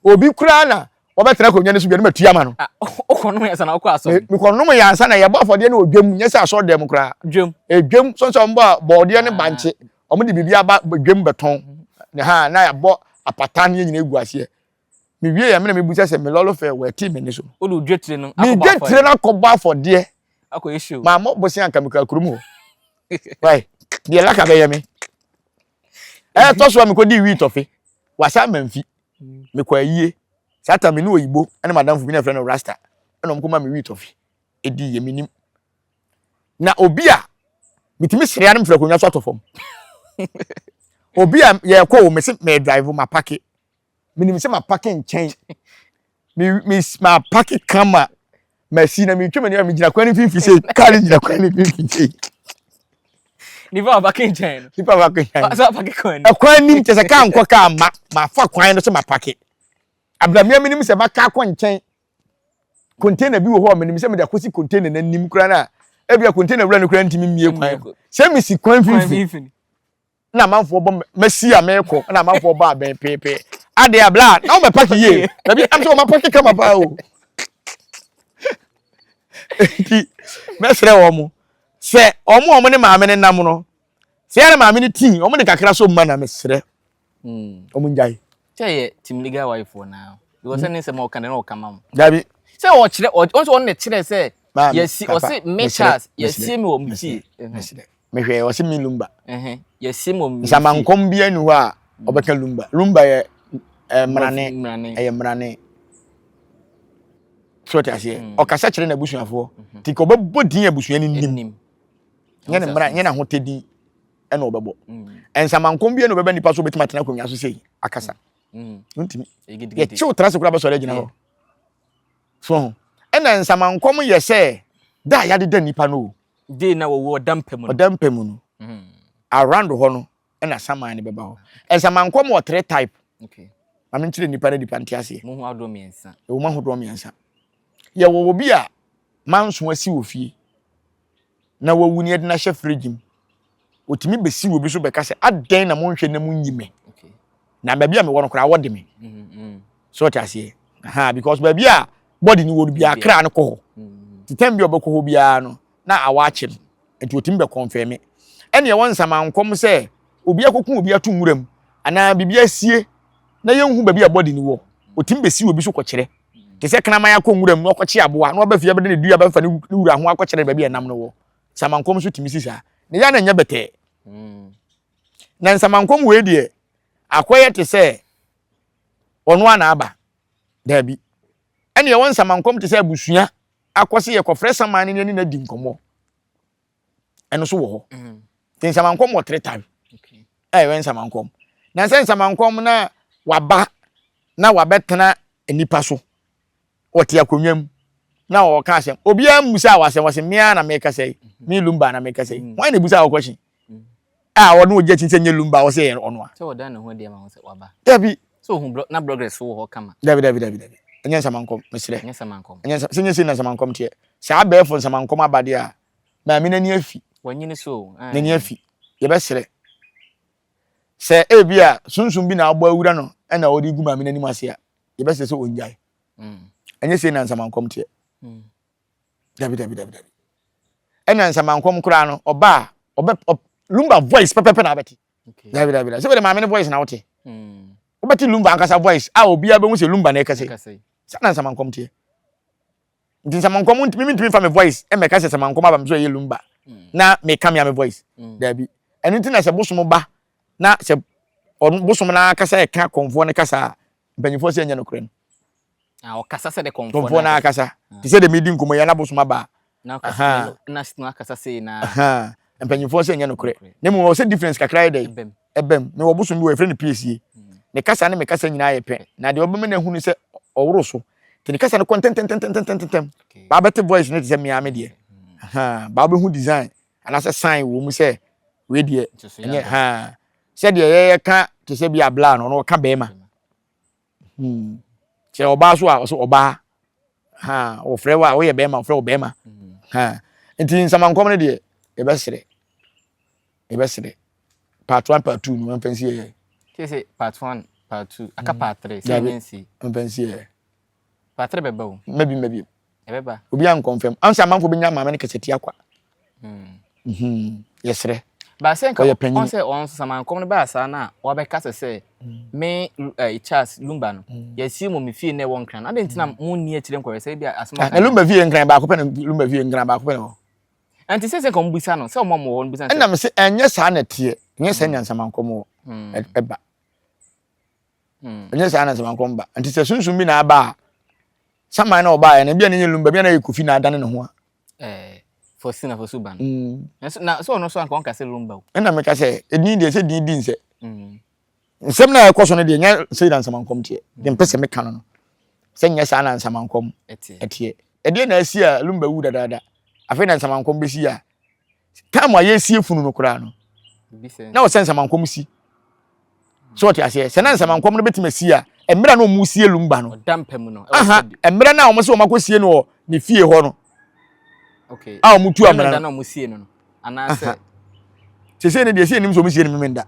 Obi koraa na Wɔbɛtena akonnwa no so bia no matua ma no. Ah, wokɔnom yɛ ansa na wokɔ asɔre. Mekɔnom yɛ ansa na yɛbɔ afɔdeɛ no wɔ dwam, nyɛ sɛ asɔre dɛm koraa. Dwam. Edwam, sɔn sɛ wɔbɔ bɔɔdeɛ ne bankye, wɔn de biribi aba dwam bɛtɔn. Ne ha na yɛabɔ apata ne yɛn nyinaa egu aseɛ. Mewie yɛ mena mebusa sɛ me lɔlɔ fɛ wɔati me ne so. Wode wo dwetire no akɔbɔ afɔdeɛ. Me dwetire no akɔbɔ afɔdeɛ. Akɔyɛ show. Maa mo bosia anka mekura kurom hɔ. Wai, deɛ laka bɛyɛ me. Ɛtɔ so a mekɔdii wii tɔfe. Wasa mamfi. Mekɔ ayie. Saa ta me ne oyibo ne madamfo bi na ɛfrɛ no Rasta. Ɛna ɔmo kɔma me wii tɔfe. Ɛdi yɛ menim. Na obi a metumi sere ano mfiri akonnwa so atɔ fam. Obi a yɛkɔ o mese me drive ma pake. Menim sɛ ma pake nkyɛn. Me me ma pake kama. Masi na metwa m'ani a megyina kwan no mfimfini sei. Kaa no gyina kwan no mfimfini sei. Nipa a ɔpake nkyɛn no. Nipa a ɔpake nkyɛn. Sɛ ɔpake kwan no. Ɛkwan nim kyɛ sɛ kaa nkɔ kaa ma mafa kwan no sɛ ma pake. Abramia menim sɛ maka akɔ nkyɛn. Container bi wɔ hɔ a menim sɛ mede akɔsi container no anim koraa no a ebia container wura no koraa ntumi mmie kwan. Sɛ mesi kwan mfimfini. na amanfoɔ bɔ masi a merekɔ na amanfoɔ bɔ abɛn peepee adeɛ a bla na wɔn paki yie dabi am sɛ wɔn apaki kama paa o nti mɛsrɛ wɔn sɛ wɔn a wɔn ne maame ne nam no sɛ yɛn maame ne tii wɔn de kakra so mma na mesrɛ wɔn ngyae. Sɛ yɛ team legal wife wɔ naa because ɛne nsɛm a ɔka no na ɔka ma mo. Dabi. Sɛ ɔkyerɛ ɔn sɛ ɔno na ɛkyerɛ sɛ yɛsi ɔse me Charles yɛsie me wɔ me fie. Mehwɛ ɔse me lumba. Yɛsie me wɔ me fie. Nsamankɔm bi ani hɔ a ɔbɛka lumba. Lumba yɛ mmarane ɛyɛ mmarane. So ɔte aseɛ ɔkasa kyerɛ n'abusuafoɔ nti ka ɔbɛbɔ din abusua no nim nyɛ ne mmara nyɛ n'ahotɛ din ɛna ɔbɛbɔ. Nsamankɔm bi na ɔbɛba nipa so ɔbɛtumi atena akonnwa so sei akasa. Ntumi. Yɛkyew tena ase koraa bɛsɔre agyina hɔ. So ho. Ɛna nsamankɔm yɛ sɛ da a yɛadeda nipa no o. Day na wɔwu ɔda mpa mu no. Ɔda mpa mu no. Around hɔ no ɛna saman no bɛba hɔ. Nsamankɔm wɔ three type. Okay. Ma menkyerɛ nipa no nipa nte aseɛ. Mo ho ahodoɔ mmiɛnsa. Ɛwɔ mu ahodoɔ mmiɛnsa. Yɛwɔ obi a manso asi wɔ fie na wawu ne yɛde no ahyɛ fridge mu. Otumi bɛsi obi so bɛka sɛ adɛn na monhwɛ na monyi me. Na baabi a mewɔ no koraa wɔde me. So ɔte aseɛ. Aha, because baabi a body no wɔ no biara kra no kɔ hɔ. Nti tɛm bi a ɔbɛkɔ hɔ biara no na awa akye no. Nti otumi bɛ confirm. Ɛne ɛwɔ nsamankɔm sɛ obi akɔku obi ato nwura mu anaa biribi asie na yɛnhu baabi a body no wɔ. Otumi bɛsi obi so kɔkyerɛ. Te sɛ kraman akɔ nwura mu na ɔkɔkye aboa na waba fie abɛde ne dua bɛfa ne wura ho akɔkyerɛ baabi a ɛnam no wɔ. Nsamankɔm nso tumi si saa. Ne yɛ na ɛnyɛ bɛtɛɛ. Na nsamankɔm wei deɛ akɔyɛ te sɛ ɔno a na aba. Daabi. Ɛne ɛwɔ nsamankɔm te sɛ abusua akɔ sɛ yɛkɔfrɛ saman no ne ne no adi nkɔmmɔ. Ɛno nso wɔ hɔ. Nti nsamankɔm wɔ three type. Ɛyɛ nsamankɔm. Na sɛ nsamankɔm na waba na wabɛtena nipa so ɔte akonnwa mu na ɔka asɛm obiara mmusa wɔ asɛm wɔsɛ mmea na mekasa yi me lumba na mekasa yi wɔn na ebusa wɔ question a ɔno ogye akyi sɛ nye lumba ɔsɛ yɛ ɔno a. Sɛ ɔdan ne ho adi ama ho sɛ waba. Dabi. Sɛ ohun blɔ na blɔgɛs so wɔ hɔ kama. Dabi dabi dabi dabi ɛnyɛ nsamankɔm mesrɛ. Ɛnyɛ nsamankɔm. Ɛnyɛ nsam sɛ nye sɛ na nsamankɔm teɛ saa abɛɛfo nsamankɔm aba deɛ a maame n'ani afi. Wanyini so o. N'ani afi yɛbɛsrɛ sɛ ebi a sunsun bi na abɔ awura no ɛna ɔde gu maame n'anim ase a yɛbɛsrɛ sɛ ongyae. Ɛnyɛ sei na nsamankɔm teɛ. Dabi dabi dabi dabi. Ɛna nsamankɔm koraa no ɔba a ɔbɛ lumba voice pɛpɛpɛ na abɛte. Dabi dabi dabi. Sɛ bɛde maame no voice na wote. Wobɛte lumba ankasa voice a obiara bɛhu sɛ lumba na ɛkasa yi. Saa na nsamankɔm teɛ. Nti nsamankɔm ntumi mentumi fa me voice ɛmɛka sɛ nsamankɔm aba me so ɛyɛ lumba na meka me a me voice. Dabi. Ɛno nti na sɛ bosom ba na sɛ ɔno bosom no ankasa ɛka kɔmfoɔ no kasa a mpanyinfoɔ sɛ ɛnyɛ nokorɛ no. Ah, ɔkasa sɛ de kɔmfoɔ kɔmfoɔ no akasa. Te sɛ de medi nkɔmmɔ yi na bosom aba. Na ɔkasa na na akasa sei na. Mpanyinfoɔ sɛ ɛnyɛ nokorɛ. Na mmom ɔsɛ difference kakra yɛ dɛ. Ɛbɛm. Mewɔ bosom bi wɔ yɛfrɛ no piesie. Ne kasa ne me kasa nyinaa yɛ pɛ. Na deɛ ɔbɛma no ahunu sɛ ɔworo so. Nti ne kasa no kɔ ntɛntɛntɛntɛntɛntɛm. Baa bɛte voice no te sɛ mmea me deɛ. Baa bɛhu design anaasɛ sign wɔ mu sɛ wei deɛ ɛnyɛ ha. Sɛdeɛ yɛyɛ te sɛ bi abla no ɔno ɔka bɛrima. Hmm. Sɛ ɔbaa so a ɔsɛ ɔbaa. Ha, ɔfrɛ wo a woyɛ bɛrima, ɔfrɛ wo bɛrima. Ha. Nti nsamankɔm no deɛ yɛbɛsrɛ. Yɛbɛsrɛ. Part 1, part 2 no mfa nsi yɛ. Kyerɛ sɛ part 1, part 2, aka part 3 sɛ ɛnyɛ nsi. Mfa nsi yɛ. Part 3 bɛba o. Mma bi mma bio. Ɛbɛba. Obiara nkɔnfɛm. Ansa amanfoɔ bɛnya maame no kasatia kwa. Mm. Yɛsrɛ. Ba sɛ nka ɔn sɛ ɔn nso samankɔm no baa saa na wabɛka sɛ sɛ mm. me eh, Charles Lumba no mm. yɛsie mu me fie na ɛwɔ Nkran. Adɛn nti na mm. mo nni akyire nkɔyɛ sɛ ebi asɛm aka. Na Lumba fie Nkran baako pɛ na Lumba fie Nkran baako pɛ na hɔ. Ɛnti sɛ sɛ nka wɔn bisa no sɛ wɔn a wɔwɔ hɔ no bisa no sɛ. Ɛna me sɛ ɛnyɛ saa na ɛteɛ ɛnyɛ saa nyansamankɔm wɔ ɛba. Ɛnyɛ saa na nyansamankɔm ba. Nti sɛ sunsun bi na aba a saman na ɔbaeɛ no ebi a ne nyɛ lumba bi a na yɛ kofi na adane ne ho a. Ɛɛ fɔsi na fɔsi ba no. Na sɛ ɔno so anka ɔnka sɛ lumba o. Ɛna meka sɛ edin deɛ sɛ din di nsɛ. Nsɛm no a ɛkɔ so no deɛ nyɛ sɛ na nsamankɔm teɛ. Deɛ mpɛ sɛ meka no no sɛ nyɛ saa na nsamankɔm ɛteɛ. Ɛdeɛ na asi a lumba wu dadaada. Afei na nsamankɔm bɛsi a time a yɛsie funu no koraa no na ɔsɛ nsamankɔm si. So ɔte aseɛ sɛ na nsamankɔm no bɛtumi asi a mmerɛ na ɔmu sie lumba no. Aha mmerɛ no a wɔn sɛ wɔn akɔsie no wɔ ne fie hɔ no. A wɔn tu amena no. Anaasɛ. Sese ne deɛ sɛ enim sɛ wɔn sie no memenda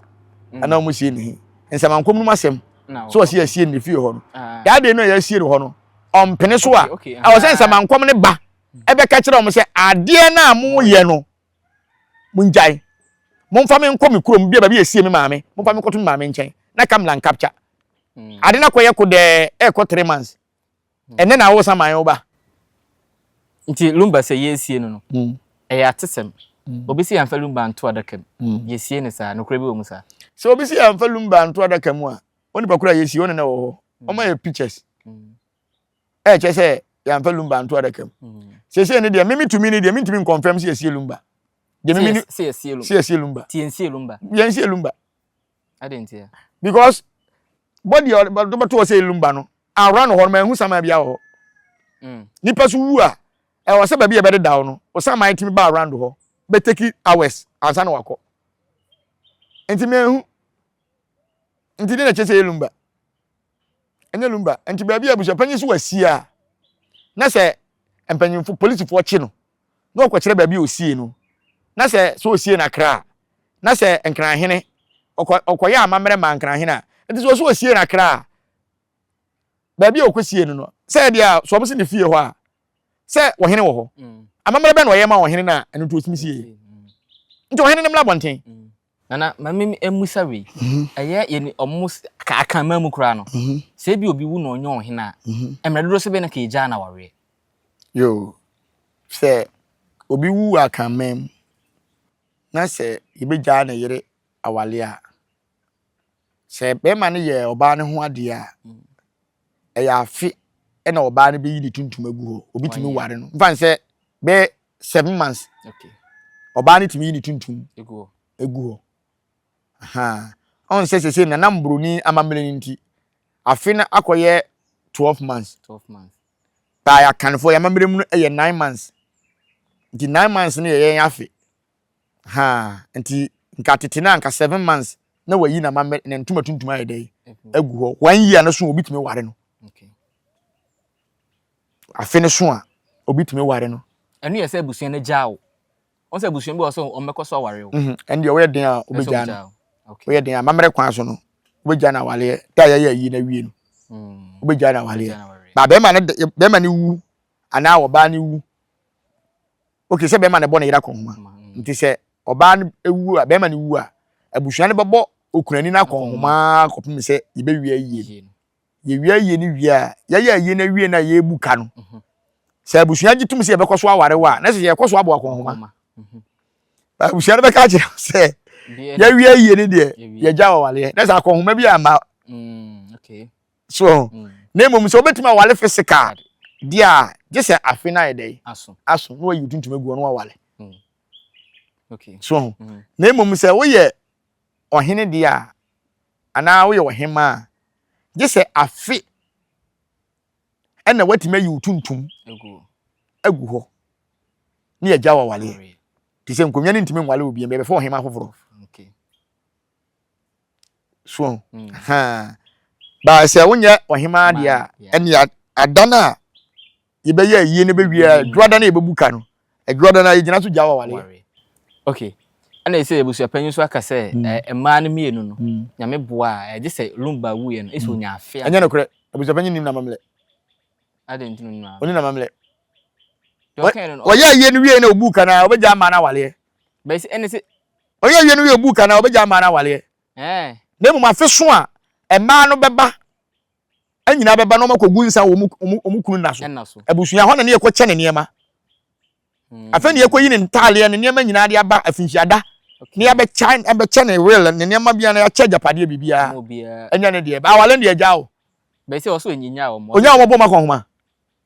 mm. anaa wɔn sie ne he nsamankɔm no mu asɛm so ɔsi asie ne fie hɔ no ah. daa deɛ no a yɛasie no hɔ no ɔmpene so a ɛwɔ sɛ nsamankɔm ne ba ɛbɛka kyerɛ wɔn sɛ adeɛ no a moyɛ no mongyae momfa me nkɔ me kurom bia baabi yɛsie me maame momfa me nkɔto me maame nkyɛn na kamla nkapkya mm. ade no akɔyɛ kodɛɛ ɛkɔ 3 months ɛnɛ na awo saman wo ba. Nti Lumba sɛ yɛresie no no, ɛyɛ atesɛm. Obi se yɛmfa Lumba nto adaka mu, yɛsie no saa, nokorɛ bi wɔ mu saa? Sɛ obi se yɛmfa Lumba nto adaka mu a, onipa koro a yɛsie ɔne na ɛwɔ hɔ. Ɔma yɛ pictures. Ɛkyɛ sɛ yɛmfa Lumba nto adaka mu. Seesei ne deɛ, me metumi ne deɛ, mentumi nkɔnfɛm sɛ yɛsie Lumba. Deɛ me mini sɛ yɛsie Lumba. Sɛ yɛsie Lumba. Ti yɛnsie Lumba. Yɛnsie Lumba. Adɛn ntia? Because body a ɔde bɛto hɔ sɛ Lumba no, awora no hɔ no manhu saman biara wɔ hɔ. Nipa so wu a, ɛwɔ sɛ baabi a ɛbɛdeda wo no, wo saman tumi ba around hɔ, bɛ take hours ansa na wakɔ. Nti manhu. Nti deɛ na ɛkyerɛ sɛ ɛyɛ Lumba. Ɛnyɛ Lumba. Nti baabi a abusuapanyin so wasie a, na sɛ mpanyinfo polisifoɔ kye no, na ɔkɔkyerɛ baabi a osie no, na sɛ sɛ osie no Accra a, na sɛ Nkranhene, ɔkɔ ɔkɔyɛ amammerɛ ma Nkranhene a, nti sɛ ɔsɛ osie no Accra a, baabi a ɔkɔsie no no, sɛ ɛdeɛ a, sɛ ɔmo se ne fie hɔ a, sɛ ɔhene wɔ hɔ. Amammerɛ bɛn na ɔyɛ ma ɔhene no a ɛno nti ɔtumi sie? Nti ɔhene no mmra abɔnten. Nana, ma me mmusa wei. Ɛyɛ yɛn ɔmo Akanman mu koraa no, sɛ ebi obi wu na ɔnyɛ ɔhene a, mmerɛ dodoɔ sɛ bɛn na ka yɛgyaa no awareɛ? Yoo, sɛ obi wu wɔ Akanman mu na sɛ yɛbɛgyaa ne yere awale a, sɛ bɛrima no yɛ ɔbaa no ho adeɛ a, ɛyɛ afe na ɔbaa no bɛyi ne tuntum agu hɔ. Obi tumi ware no. Mfa no sɛ bɛyɛ 7 months. Ɔbaa no tumi yi ne tuntum egu hɔ. Ɔn sɛ sese nanam buroni amammerɛ no nti, afe no akɔyɛ 12 months. Baa Akanfoɔ yɛn amammerɛ mu no yɛ 9 months. Nti 9 months no yɛ yɛn afe. Nti nka tete no anka 7 months na wayi n'amammerɛ ne ntoma tuntum ayɛ dɛ agu hɔ. One year no so obi tumi ware no. Afe no so a obi tumi ware no. Ɛno yɛ sɛ abusua no gyaa wo. Wɔn sɛ abusua bi wɔ sɛ wɔn bɛkɔ so aware wo. Ɛno deɛ wɔyɛ den a wobɛgyaa no. Woyɛ den a amammerɛ kwan so no wobɛgyaa no awaleɛ. Da a yɛyɛ ayi no awie no wobɛgyaa no awaleɛ. Ba bɛrima no bɛrima no wu anaa ɔbaa no wu. Okay, sɛ bɛrima no bɔ ne yere akɔnhoma. Nti sɛ ɔbaa no wu a bɛrima no wu a abusua no bɛbɔ okunani no akɔnhoma kɔpem sɛ yɛbɛwie ayie no. Yɛwie ayie no wie a yɛyɛ ayie no awie no a yɛbu ka no. Sɛ abusua gye tom sɛ yɛbɛkɔ so aware wo a na sɛ yɛkɔ so abɔ akɔnhoma. Abusua no bɛka akyerɛ sɛ yɛwie ayie no deɛ yɛgya awaleɛ na sɛ akɔnhoma bi ama so na mmom sɛ wobɛtumi awale physical deɛ a gye sɛ afe no ayɛ dɛ aso na wayi tuntum agu ɔno awale so na mmom sɛ woyɛ ɔhene deɛ a anaa woyɛ ɔhema a gye sɛ afe ɛna watumi ayi wo tuntum agu hɔ ne yɛgya wawaleɛ te sɛ nkonnwa no ntumi nwale obi bɛbɛfa ɔhema foforɔ so baa sɛ wonyɛ ɔhema deɛ a ɛne ada no a yɛbɛyɛ ayie no bɛwie a dwoada no yɛbɛbu ka no adwoada no a yɛgyina so gya wawaleɛ. Okay. Ɛna ɛsɛ abusuapanyin nso aka sɛ mmaa no mmienu no Nyame boa a ɛgye sɛ Lumba wuiɛ no ɛsɛ onya afe. Ɛnyɛ nokorɛ, abusuapanyin nim n'amammerɛ. Ɔnim n'amammerɛ. Ɔyɛ ayie no wie na ɔbuu ka no a, ɔbɛgya mmaa no awaleɛ. Ɔyɛ ayie no wie ɔbuu ka no a, ɔbɛgya mmaa no awaleɛ. Na mmom afe so a, mmaa no bɛba nyinaa bɛba na wɔakɔgu nsa wɔ wɔn kunu nna so. Abusua hɔ na ne yɛkɔkyɛ ne nneɛma. Hmm. Afei ne yɛkɔyi ne ntaaleɛ ne nneɛma nyinaa de aba afinhyiada ne yɛabɛkyɛ abɛkyɛ ne will ne nneɛma biara na yɛakyɛ agyapadeɛ biribiara. Ɛnyɛ ne deɛ. Awale no deɛ agya o. Bɛsɛ ɔsɛ ɔnyinya wɔn. Onya wɔn bɔ mu akɔnhoma.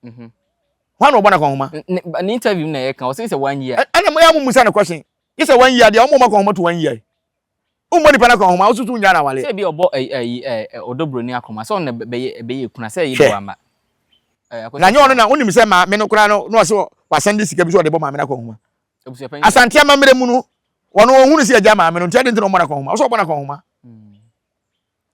Mhm. Hwan na ɔbɔ no akɔnhoma? Ne interview na yɛka ɔsɛ sɛ one year. Ɛna mo yɛ mo musa no question. Gye sɛ one year deɛ wɔn bɔ mu akɔnhoma to one year. Wommɔ nipa no akɔnhoma wosusu nyaa no awale. Sɛ ebi ɔbɔ ɛyi ɛ ɔdɔ broni akɔnhoma sɛ ɔno na bɛyɛ ɛbɛyɛ ekuna sɛ ɛyi de wama. Na nyɛ ɔno na wonim sɛ maame no koraa no na ɔsɛ wasan de sika bi sɛ ɔde bɔ maame no akɔnhoma. Asante amammerɛ mu no wɔn wɔn hunu sɛ agya maame no nti adi nti na ɔmmɔ no akɔnhoma ɔsɛ ɔbɔ no akɔnhoma.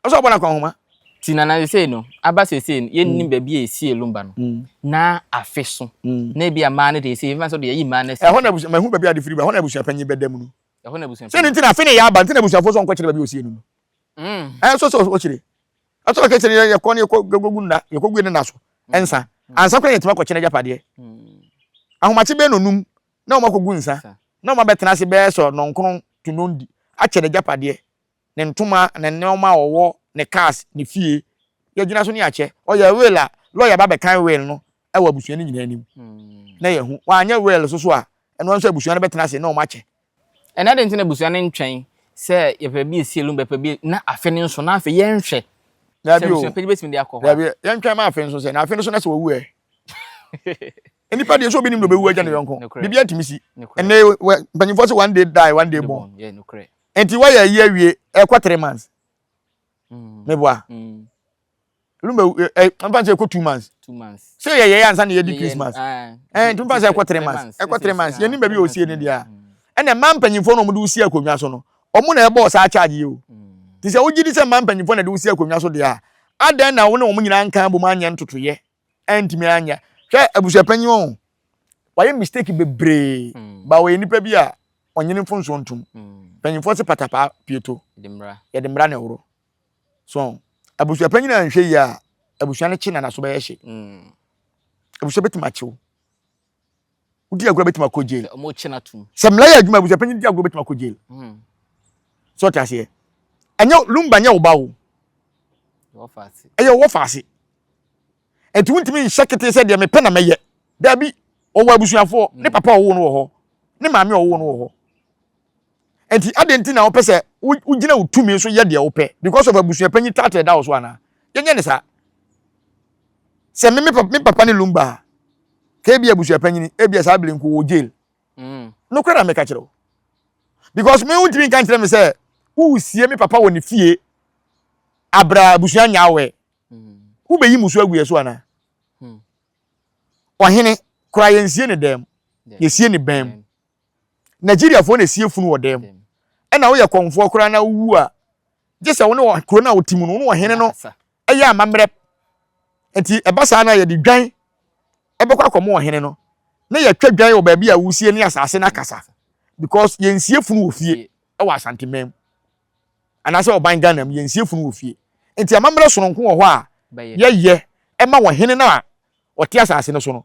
Ɔsɛ ɔbɔ no akɔnhoma. Ti nana sesei no aba sesei no yɛnnim mm. baabi a ɛsie lumba no mm. na afe so mm. na ebi a mmaa no de ɛsɛ yɛmfa sɛ de yɛyi mmaa no asi ɛhɔ na abusua mahu baabi a de firi ba ɛhɔ na abusua panyin bɛda mu no ɛhɔ na abusua sɛ ne nti na afe ne yɛ aba nti na abusuafoɔ sɛ ɔnkɔkyerɛ baabi a ɔsie no no ɛnso sɛ ɔkyerɛ ɛsɛ ɔkɛ kyerɛ yɛkɔ ne yɛkɔ gugu nna yɛkɔ gu ne nna so ɛnsa ansa koraa yɛtumi akɔkyerɛ agyapadeɛ ahomakye bɛyɛ nonum na wɔn akɔgu nsa na wɔn abɛtena ase bɛyɛ sɛ nɔnkron to nondi akyɛ n'agyapadeɛ ne ntoma, ne nneɛma a ɔwɔ, ne cars, ne fie. Yɛgyina so ne yɛakyɛ. Ɔyɛ will a, lawyer ba bɛkan will no wɔ abusua no nyinaa anim na yɛahu. Wanyɛ will nso so a, ɛno nso abusua no bɛtena ase na wɔakyɛ. Ɛnna adɛn nti na abusua no ntwɛn sɛ yɛpɛ bi esie lumba, yɛpɛ bi na afe no nso na afei yɛnhwɛ sɛ Daabi o. abusua panyin bɛtumi de akɔ hɔ a? Daabi, yɛntwɛn ma afe nso sɛ, na afe no so na sɛ wawu ɛ? Nnipa deɛ sɛ obi nim na ɔbɛwu agya ne yɔnko. Biribiara tumi si. Ɛnnɛ mpanyinfoɔ sɛ one day die, one day born. Nti wayɛ ayi awie ɛkɔ 3 months. Meboa. Lumba ɛ mfa sɛ ɛkɔ 2 months. Sɛ yɛ yɛ ansa na yɛdi Christmas. Ɛn nti mfa sɛ ɛkɔ 3 months. Ɛkɔ 3 months. Yɛnim baabi a osie ne deɛ a. Ɛna mmaa mpanyinfoɔ na wɔde wosi akonnwa so no. Wɔn na ɛbɔɔ saa charge yi o. Ti sɛ wogye di sɛ mmaa mpanyinfoɔ na ɛde wosi akonnwa so deɛ a, adɛn na wo ne wɔn nyinaa nka abom anyɛ ntotoyɛ ɛntumi anyɛ. Hwɛ abusuapanyin o. Wayɛ mistake bebree. Ba ɔyɛ nipa bi a ɔnyene mfonsoɔ ntom. Mpanyinfoɔ se patapaa pieto. Yɛde mmara na ɛworo. So abusuapanyin anhwɛ yie a abusua no kye na n'aso bɛyɛ hye. Abusua bɛtumi akyew. Wodi agorɔ bɛtumi akɔ jail. Sɛ mmara yɛ adwuma abusuapanyin di agorɔ bɛtumi akɔ jail. So ɔte aseɛ. Ɛnyɛ lumba nyɛ wo ba o. Ɛyɛ wɔ faase. Nti wontumi nhyɛ ketee sɛ deɛ mepɛ na mɛyɛ. Daabi, ɔwɔ abusuafoɔ. Ne papa ɔwoo no wɔ hɔ. Ne maame ɔwoo no wɔ hɔ. Nti adɛn nti na wopɛ sɛ wogyina wo tumi so yɛ deɛ wopɛ because of abusua panyin title ɛda wo so anaa? Yɛnyɛ ne saa. Sɛ me me papa ne Lumba a, ka ebi abusua panyin, ebi saa bere nko wɔ jail. Nokorɛ na meka kyerɛ wo. Because me wontumi nka nkyerɛ me sɛ woresie me papa wɔ ne fie abra abusua nya awɛ. Wobɛyi musu agu yɛ so anaa? Ɔhene koraa yɛnsie ne dan mu, yɛsie ne bɛn mu. Nigeriafoɔ na ɛsie funu wɔ dan mu. Ɛna woyɛ kɔmfoɔ koraa na wowu a, gye sɛ wo ne kuro no a wote mu no, wo ne ɔhene no ɛyɛ amammerɛ. Nti ɛba saa na yɛde dwan ɛbɛkɔ akɔma ɔhene no, na yɛtwa dwan wɔ baabi a wosie ne asase no akasa. Because yɛnsie funu wɔ fie ɛwɔ Asanteman mu. Anaasɛ ɔban Ghana mu, yɛnsie funu wɔ fie. Nti amammerɛ sononko wɔ hɔ a yɛyɛ ɛma ɔhene no a ɔte asase no so no.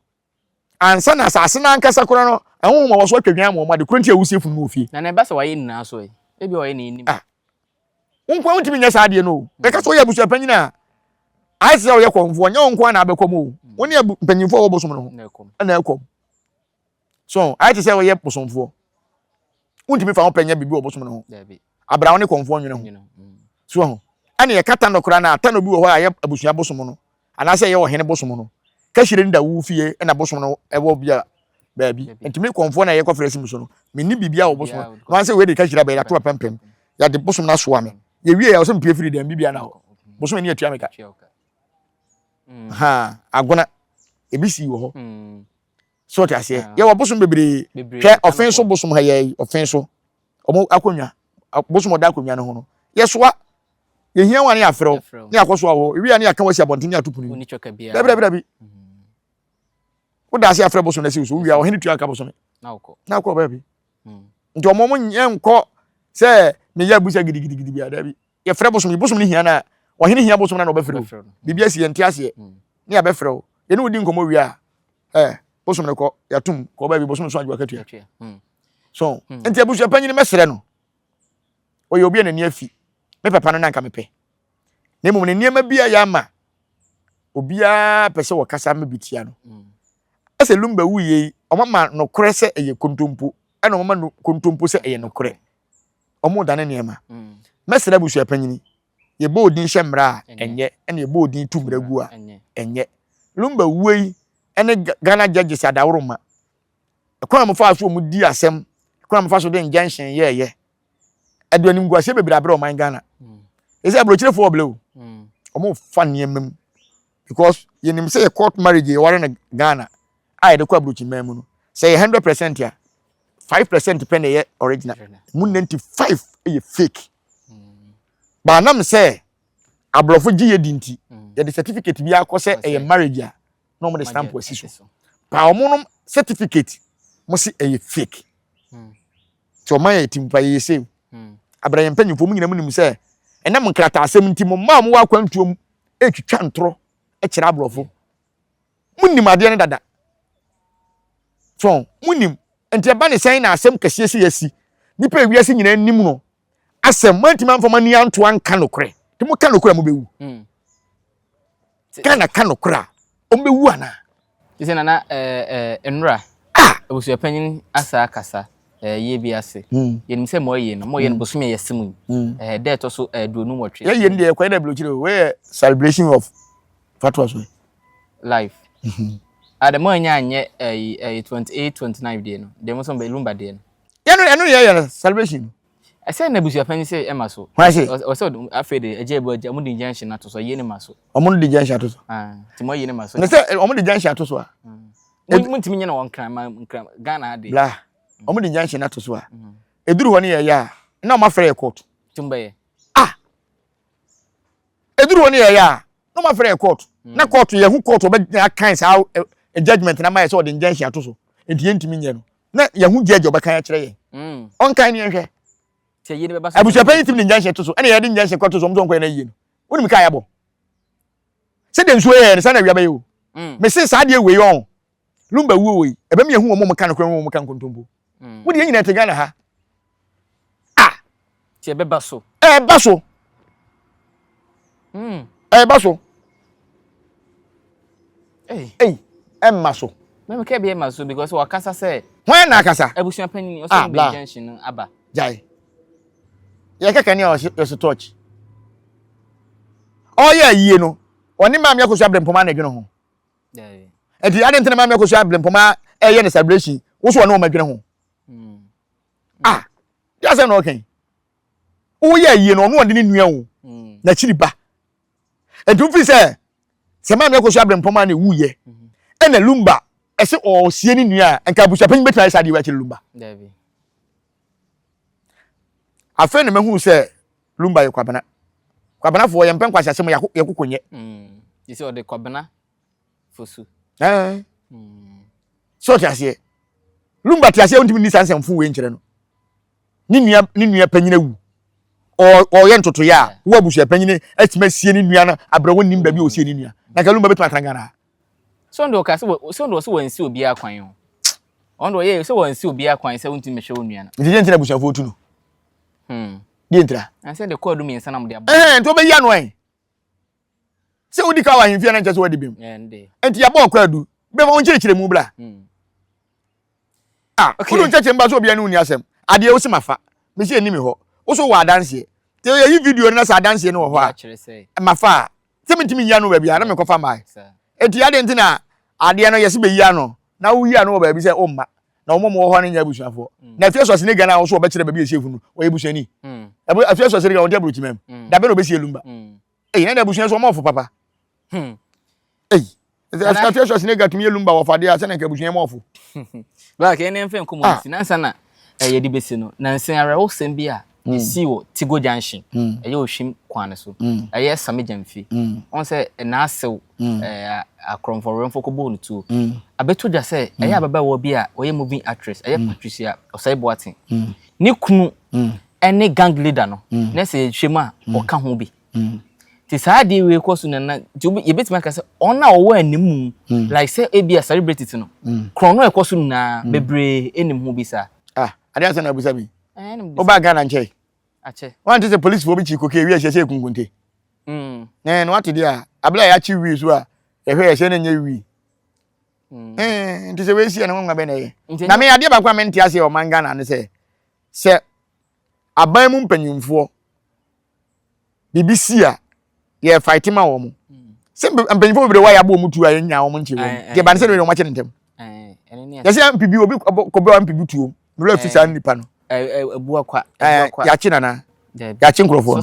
Ansa na asase no ankasa koraa no, ahonhom a wɔso atwa dwan ama wɔn ade koro nti a wosie funu no wɔ fie. Na na ɛba sɛ wayɛ nyinaa so ɛ? Ebia ɔyɛ nea enim. Ah, wo nko ara wontumi nyɛ saa adeɛ no o. Ɛka sɛ woyɛ abusua panyin a, ayɛ te sɛ woyɛ kɔmfoɔ, nyɛ wo nko ara na abɛkɔm o. Wo ne mpanyinfoɔ a wɔwɔ bosom no ho na ɛkɔm. So ayɛ te sɛ woyɛ bosomfoɔ. Wontumi fa wo pɛ nyɛ biribi wɔ bosom no ho. Abira wo ne kɔmfoɔ nwene ho. So ho. Ɛna yɛka tanɔ koraa na tanɔ bi wɔ hɔ a ɛyɛ abusua bosom no anaasɛ ɛyɛ ɔhene bosom no. Kahyire no da wo fie ɛna bosom no ɛwɔ bi a baabi. Nti me kɔmfoɔ na yɛkɔfrɛ si me so no, menni biribi a wɔ bosom no. Na sɛ wei de kahyire abɛyɛ ato apampam. Yɛde bosom no asoa me. Yɛwie a ɔsɛ mpie firi dɛm biribi ana hɔ. Bosom ani atua me ka. Ha, agona ebi si wɔ hɔ. So ɔte aseɛ. Yɛwɔ bosom bebree. Hwɛ ɔfen so bosom ha yɛ yi, ɔfen so. Ɔmo akonnwa, bosom ɔda akonnwa no ho no. Yɛsoa. Yɛhia wɔn a ne yɛafrɛ wo, ne yɛakɔsoa wɔ hɔ. Ewie a ne yɛaka wo asi abɔnten ne yɛato pono mu. Dabi dabi dabi. Woda ase afrɛ bosom no asi wo so, wowie a ɔhene tua nka bosome. Na wokɔ baabi. Nti ɔmo ɔmo nyɛ nkɔ sɛ meyɛ abusa gidigidigidi bia dabi. Yɛfrɛ bosom, bosom no hia no a, ɔhene hia bosom no na ɔbɛfrɛ wo. Biribi asi yɛnte aseɛ ne yɛabɛfrɛ wo. Yɛne wo di nkɔmmɔ wie a, ɛ bosom no kɔ, yɛatom, kɔ baabi bosom so agye wakatua. So, nti abusua panyin mɛsrɛ no. Ɔyɛ obi a n'ani afi. Me papa no na anka mepɛ. Na mmom ne nneɛma bi a yɛ ama obiara pɛ sɛ wɔkasa ma bi tia no. Ɛsɛ Lumba wuiɛ yi, wɔama nokorɛ sɛ ɛyɛ kontompo, ɛna wɔama no kontompo sɛ ɛyɛ nokorɛ. Wɔredane nneɛma. Mɛsrɛ abusua panyin, yɛbɔ odin hyɛ mmara a, ɛnyɛ, ɛna yɛbɔ odin tu mmara gu a, ɛnyɛ. Lumba wuo yi ne Ghana judges adaworoma, ɛkwan a wɔfaa so wɔn di asɛm, ɛkwan a wɔfa so de injunction yɛɛyɛ, ɛde animguaseɛ bebree abrɛ ɔman Ghana. Ɛsɛ aburokyerefoɔ ɔbrɛ o, wɔn fa nneɛma mu because yɛnim sɛ yɛ court marriage yɛware no Ghana a yɛde kɔ aburokyiman mu no, sɛ yɛ 100% a, 5% pɛ na ɛyɛ original, mu 95 yɛ fake. Baanam sɛ aborɔfo gye yɛ di nti, yɛde certificate bi akɔ sɛ ɛyɛ marriage a, na wɔn de stamp asi so. Paa wɔn nom certificate mo se ɛyɛ fake. Nti ɔman yɛ tim pa yɛyɛ save. Abira yɛn mpanyinfoɔ mu nyinaa mu nim sɛ ɛnam nkrataasɛm nti mo mmaa a wɔwɔ akwantuo mu retwitwa ntorɔ kyerɛ aborɔfo. Mo nim adeɛ no dada. So mo nim. Nti ɛba ne sɛn na asɛm kɛseɛ sɛ yɛasi nipa ewiase nyinaa nim no asɛm mo antumi amfa mo ani anto anka nokorɛ. Nti mo ka nokorɛ a mobɛwu. Ghana ka nokorɛ a wɔbɛwu anaa? Te sɛ nana ɛɛ ɛɛ nnora. Ah! Abusuapanyin asa akasa ɛɛ yie bi ase. Yɛnim sɛ mo ayie no, mo yɛ no bosome a yɛse mu yi. Ɛɛ da ɛtɔ so ɛɛ 28. Yɛyie no deɛ yɛkɔyɛ no aburokyire o, wei yɛ celebration of fatoa so. Life. Ah, dɛ mo anya anyɛ ɛyi ɛyi 28 29 deɛ no, deɛ mo sɛ mo bɛ lumba deɛ no. Yɛno ɛno yɛ yɛ no celebration no. Ɛsɛ na abusuapanyin sɛ ɛma so. Hwan se? Ɔsɛ ɔde afei de ɛgya ebu agya ɔmo de injunction ato so ayie ne ma so. Ɔmo de injunction ato so. Ah, nti mo ayie ne ma so. Na sɛ ɔmo de injunction ato so a. Mo mo ntumi nyɛ no wɔ nkran ma nkran Ghana ha de. Bla. Ɔmo de injunction ato so a. Eduru hɔ ne yɛ yɛ a na ɔmo afrɛ yɛ court. Nti mo bɛyɛ. Ah. Eduru hɔ ne yɛ yɛ a na ɔmo afrɛ yɛ court. Na court yɛ hu court ɔbɛ gyina kan saa judgement na ma yɛ sɛ ɔde injunction ato so. Nti yɛn ntumi nyɛ no. Na yɛ hu judge ɔbɛkan akyerɛ yɛn. Ɔnkan ne yɛn hwɛ. Abusuapanyin tumi de injunction to so ɛna yɛde injunction kɔto so ɔmo sɛ ɔnkɔyɛ no ayie no. Wonim kaa yɛabɔ. Sɛdeɛ nsuo yɛɛ no saa na awia bɛyɛ o. Mese saa adeɛ wei ɔn Lumba wuo wei ɛbɛma yɛhu wɔn a wɔka nokorɛ ne wɔn a wɔka nkontompo. Wo deɛ yɛn nyinaa te Ghana ha. Ah! Ti ɛbɛba so. Ɛba so. Ɛba so. Ei, ɛmma so. Mɛmɛ kɛ bi ɛma so because wakasa sɛ. Hwan na akasa? Abusua panyin ɔsɛ ah, ɔmo injunction no aba. Gyae. Yɛ kɛkɛ ne a ɔsɛ torch. Ɔyɛ ayie no, ɔne maame akosua brempɔma na ɛdwene ho. Ɛti adi ntina maame akosua brempɔma ɛyɛ ne celebration, woso ɔne wɔn adwene ho. Ah, yɛ asɛm na ɔkɛn. Woyɛ ayie no, ɔno ɔde ne nua o, n'akyiri ba. Nti wofi sɛ sɛ maame akosua abrempɔm a na ɛwuiɛ ɛna Lumba ɛsɛ ɔsie ne nua a nka abusuapanyin bɛtumi ayɛ saa adeɛ wei akyerɛ Lumba. Afei na mahunu sɛ Lumba yɛ Kwabena. Kwabenafoɔ yɛmpɛ nkwaseasɛm yɛkoko nyɛ. Gye sɛ ɔde Kwabena fosu. Ɛɛ. Sɛ ɔte aseɛ. Lumba te aseɛ wontumi nni saa nsɛmfo wei nkyerɛ no. Ne nua ne nua panyin awu. Ɔyɛ ntotoeɛ a wo abusua panyin atumi asie ne nua no abrɛ wo nim baabi a ɔsie ne nua. Na nka Lumba bɛtumi atena Ghana ha. Sɛ ɔno deɛ ɔka sɛ sɛ ɔno deɛ ɔsɛ wɔnsi obiara kwan o. Ɔno deɛ ɔyɛ sɛ wɔnsi obiara kwan sɛ wontumi mmɛhwɛ wo nua no. Nti deɛ nti na abusuafoɔ tu no? Deɛ ntira? Ɛsɛ de kɔɔdu mmiɛnsa na mo de abɔ. Ɛhɛn nti wobɛyi ano ɛ. Sɛ wodi ka wɔ ahemfie na nkyɛ sɛ wadi bem. Nti yɛabɔ ɔkwaadu. Bɛma wo nkyerɛkyerɛ mu bra. Ah, okay. Wode nkyerɛkyerɛ mu ba sɛ obiara ne wo ni asɛm. Adeɛ wo se mafa. Mesi ɛni me hɔ. Wo so wɔ adanseɛ. Nti yɛyi video no na sɛ adanseɛ no wɔ hɔ a, mafa a, sɛ mentumi nyi ano baabi a na mekɔfa mae. Nti adeɛ nti na adeɛ no yɛse bɛyi ano na woyi ano wɔ baabi sɛ womma. Na wɔn a wɔwɔ hɔ no nyɛ abusuafoɔ. Na afie so asene Ghana a wɔso wɔbɛkyerɛ baabi a ɛsi efunu wɔyɛ busuani. Afie so asene Ghana wɔde aburokyima mu. Dabe na wɔbɛsi elumba. Eyi na abusua so wɔn ɔfo papa. Eyi afie so asene Ghana tumi yɛ lumba wɔ fadeɛ a sɛ na nka abusua mu ɔfo. Black ɛne mfɛn nkɔmɔ ah. si nansa na ɛyɛ de bɛsi no nansa awerɛhosɛm bi a ɛsii wɔ Tigo Junction ɛyɛ Ohwim kwan no so ɛyɛ Same Gyamfi wɔn sɛ n'asew akorɔmfo-werɛmfo kɔbɔɔ no tuo abɛto dwa sɛ ɛyɛ ababaawa bi a ɔyɛ movie actress ɛyɛ Patricia Osei Boateng ne kunu ɛne gang leader no na sɛ yɛhwɛ mu a ɔka ho bi. Nti saa adeɛ wei kɔ so na na nti yɛbɛtumi aka sɛ wɔn a wɔwɔ anim mm. like sɛ ebi a celebrities no mm. korɔn no a ɛkɔ so nyinaa mm. bebree anim ho bi saa. Ah, adeɛ asɛ na abusa mi. Wobaa Ghana nkyɛn. Akyɛ. Wante sɛ polisifoɔ bi kyi koke ewi ahyɛ sɛ ekunkunte. Mm. Na wate deɛ a abere a yɛakye wii so a yɛhwɛ yɛhyɛ na nyɛ wii. Mm. Eh, nti sɛ wei si a na nwanwa bɛ na ɛyɛ. Na me adeɛ baako a mente aseɛ ɔman Ghana ne sɛ sɛ aban mu mpanyinfoɔ biribi si a yɛ fight ma wɔn sɛ mpanyinfoɔ bebree wɔ a yɛabɔ wɔn tuo a yɛnya wɔn nkye wɔn deɛ ba ne sɛ ne wɔn akyɛ ne ntɛm yɛsɛ mp bi obi kɔbɔ mp bi tuo mmerɛ fi saa nipa no yɛakye nana yɛakye nkurɔfoɔ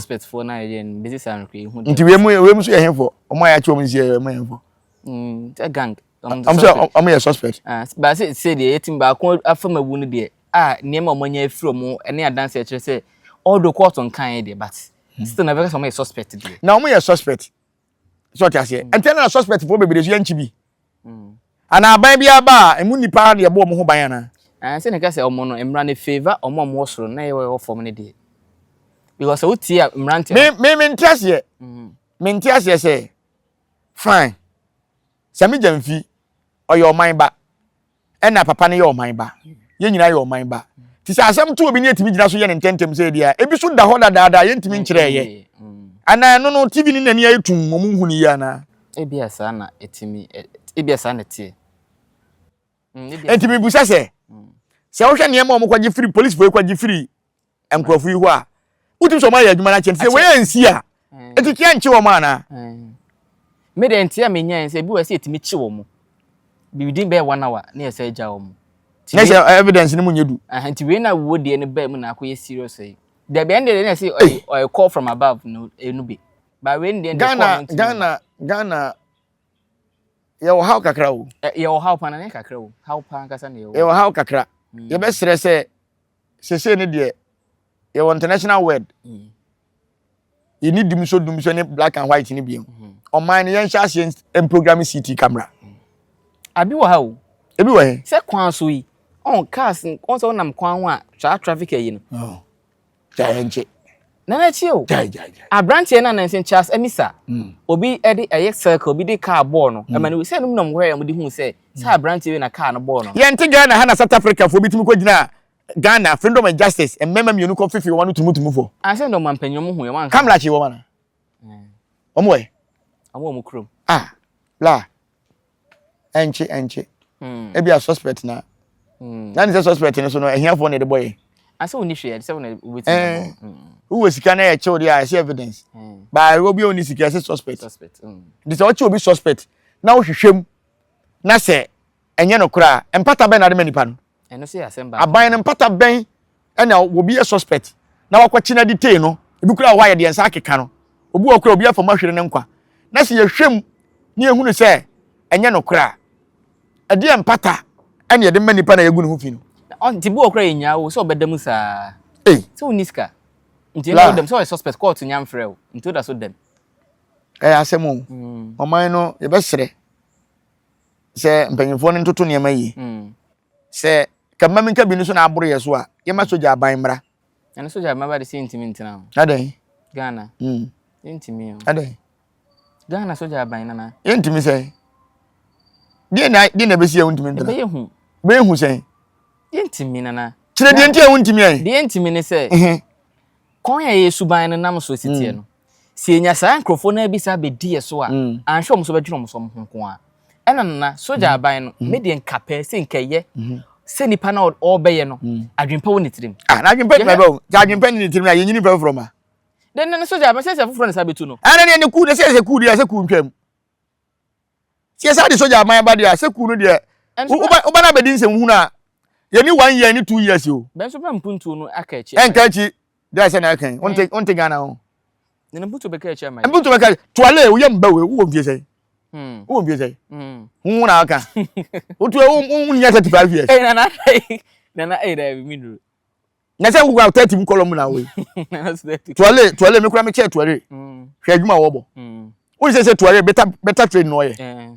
nti wei mu wei mu so yɛ henfoɔ wɔn a yɛakye wɔn nsi yɛ wɔn yɛ henfoɔ gang wɔn sɛ wɔn yɛ suspect. Baasi sɛ deɛ yɛtim baako afam awu no deɛ a nneɛma a wɔanya afiri wɔn ne adanse a ɛkyerɛ sɛ although court nkaeɛ deɛ but hmm. still na bɛka sɛ wɔyɛ suspect deɛ. Na wɔn yɛ suspect sɛ ɔte aseɛ hmm. nti na suspect foɔ bebree so yɛnkyi bi hmm. anaa aban bi aba a emu nipa na yɛbɔ wɔn ho ban anaa. Ɛn sɛ ne ka sɛ wɔn no mmara no favour wɔn a wɔwɔ soro na yɛ wɔ fam no deɛ because sɛ wotie a mmeranteɛ. Me me me nte aseɛ me nte aseɛ sɛ fine Sammy Gyamfi ɔyɛ ɔman ba ɛna papa no yɛ ɔman ba yɛn nyinaa yɛ ɔman ba ti sɛ asɛm to obi ne yɛtumi gyina so yɛ ne ntɛntɛm sɛ deɛ ebi so da hɔ dadaada yɛntumi nkyerɛ yɛ anaa ɛno no tv ne n'ani ayɛ tum wɔn nhu ne yie anaa. Ebia saa na ɛtumi ebia saa na ɛteɛ. Nti mibisa sɛ sɛ wohwɛ nneɛma a wɔkɔgye firi polisifoɔ yi kɔgye firi nkurɔfo yi hɔ a wotumi sɛ wɔn ayɛ adwuma no akyɛ nti sɛ wei ansi a nti tia nkye wɔn anaa. Me deɛ nti a menya sɛ ebi wɔ sɛ yɛtumi kye wɔn within bɛyɛ one hour na yɛsɛ agya wɔn. Na sɛ evidence no mu nyɛ du. Nti wei na wuo deɛ no bɛɛ mu na akɔyɛ serious yi. Dabi ɛn deɛ na ɛsɛ ɔyɛ call from above no ɛnu bi. Ba wei deɛ Ghana Ghana Ghana yɛwɔ haw kakra o. Yɛwɔ haw paa na ne kakra o haw paa ankasa na yɛwɔ. Yɛwɔ haw kakra. Yɛbɛsrɛ sɛ sese ne deɛ yɛwɔ international word mm. yɛni dum so dum so ne black and white ne bio mm-hmm. ɔman no yɛnhyɛ aseɛ mprogram ct camera mm. abi wɔ ha o ebi wɔ he sɛ kwan so yi ɔn cars ɔn sɛ ɔnam kwan ho a saa traffic ayi no oh. Gyae ɛnkye. Nana akyi o. Gyae gyae gyae. Abranteɛ no anansi Charles Amisa. Mm. Obi ɛde ɛyɛ circle obi de car bɔɔ no. Mm. Ɛma no sɛ ɛnum nam hɔ yɛ wɔde hu sɛ sɛ mm. abranteɛ wei na car no bɔɔ no. Yɛn te Ghana ha na South Africa fo bi tumi kɔ gyina Ghana freedom and justice mmarima mmienu kɔ fifi wɔn ano tumutumu fo. Asɛ ah, ndɛ ɔman panyin wɔn hu yɛ wɔn anka. Kamla kyi wɔn ana. Wɔn wɔ yɛ. Wɔn wɔ wɔn kurom. Ah la. ɛnkye ɛnkye hmm. ebi a suspect na hmm. na ne sɛ suspect no so no ahiafoɔ na ɛde bɔ yɛ. asɛ wo ni hwee ɛde sɛ wo na wobɛtumi eh, hmm. wowɔ sika na ɛkyɛw deɛ a ɛsɛ evidence baa obi a ɔni sika ɛsɛ suspect nti sɛ ɔkyɛ obi suspect na wohwehwɛ mu na sɛ ɛnyɛ no koraa mpata bɛn na ade ma nipa no Ɛno nso yɛ asɛm baako. Aban no mpata bɛn ɛna obi yɛ suspect na wakɔkye no detain no ebi koraa wɔ hɔ a yɛde yɛn nsa akeka no obi wɔ koraa obi afa mu ahwere ne nkwa na sɛ yɛhwɛ mu na yɛhunu sɛ ɛnyɛ nokorɛ a ɛdeɛ mpata ɛna yɛde ma nipa na yɛgu ne ho fi no. Nti bi wɔ koraa yɛnyaa wo sɛ ɔbɛda mu saa. Ei. Sɛ wonni sika. Nti ɛna wodam sɛ ɔyɛ suspect court nya mfrɛ wo nti woda so dam. Ɛyɛ asɛm o. Mm. Ɔman no yɛbɛsrɛ sɛ mpanyinfoɔ no ntoto nneɛma yie. Mm. Sɛ kama mi nka bi no so na aboro yɛ so a, yɛma sogya aban mmra. Ɛno sogya aban ba de sɛ yɛntumi ntena ho. Adɛn? Ghana. Mm. Yɛntumi o. Adɛn? Ghana sogya aban nana. Yɛntumi sɛn. Deɛ na deɛ na ɛbɛsi a wontumi ntena. Ɛbɛyɛ hu. Bɛyɛ hu sɛn. Yɛntumi nana. Kyerɛ deɛ nti a wontumi ayɛ. Deɛ yɛntumi ne sɛ. Kwan a yɛ suban no nam so si teɛ no. Sɛ yɛnya saa nkurɔfoɔ no ara bi saa bɛdi yɛ so a, mm. anhwɛ wɔn so bɛdwene wɔn so wɔn ho nko ara. Ɛna nana, sogya mm. aban no, mm. me deɛ nka pɛ sɛ nka ɛyɛ sɛ nipa na ɔrebɛyɛ no, adwempa wɔ ne tirim. Ah, na adwempa tuma bɛ o. Sɛ adwempa ne ne tirim na yɛnyini nipa foforɔ ma. Den ne sogya aban sɛ sɛ foforɔ ne sa bɛtu no. Ɛna ne ne ku ne sɛ sɛ ku deɛ sɛ ku ntwam. Sɛ yɛsa de sogya aban ba deɛ sɛ ku no deɛ woba na bɛdi nsɛm hunu a yɛni one year ne 2 years o. Bɛn so bɛ mpuntuo no aka akyi. Ɛnka akyi. Deɛ sɛ na ɛka yi wonte wonte Ghana ho. Ne mputu bɛka akyi ama yɛ. Mputu bɛka tuale woyɛ mba wei wowɔ mfie sɛn. Wowɔ mfie sɛn. Wo na aka. Wotu wo wo nya 35 years. Ee nana nana ee dɛ mi nuru. Na sɛ wokɔ 30 mu kɔlɔ mu na wei. Tuale tuale me kura me kyɛ tuale. Hwɛ adwuma wɔbɔ. Wọ́n sɛ sɛ tuare better better trade na ɔyɛ.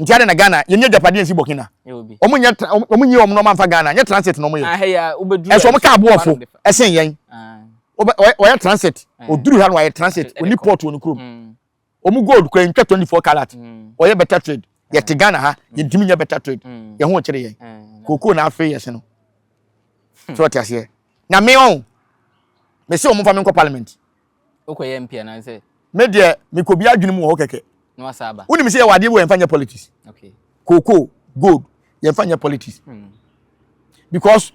Nti adi na Ghana yɛn nyɛ japadeɛ nsi Burkina. Wɔn nyɛ wɔn nyi wɔn nneɛma nfa Ghana nyɛ transit na wɔn yɛ. Ɛso wɔn kaa aboɔfo ɛsen yɛn. Wɔyɛ transit. Oduru ha no wɔyɛ transit. Oni port wɔ ne kurom. Wɔn gold kura ntwa 24 karat. Wɔyɛ better trade. Yɛte Ghana ha, yɛntumi nyɛ better trade. Yɛn ho kyerɛ yɛn. Kookoo na afei yɛ se no. So wɔte aseɛ. Na me ɔn, me se wɔn fa me nkɔ parliament. Wokɔyɛ MP anaasɛ? Me deɛ, mekɔ bi adwene mu wɔ hɔ kɛkɛ. Na wasa aba. Wonim sɛ yɛwɔ adeɛ bi wɔ yɛmfa nyɛ politics. Okay. Cocoa, gold, yɛmfa nyɛ politics. Because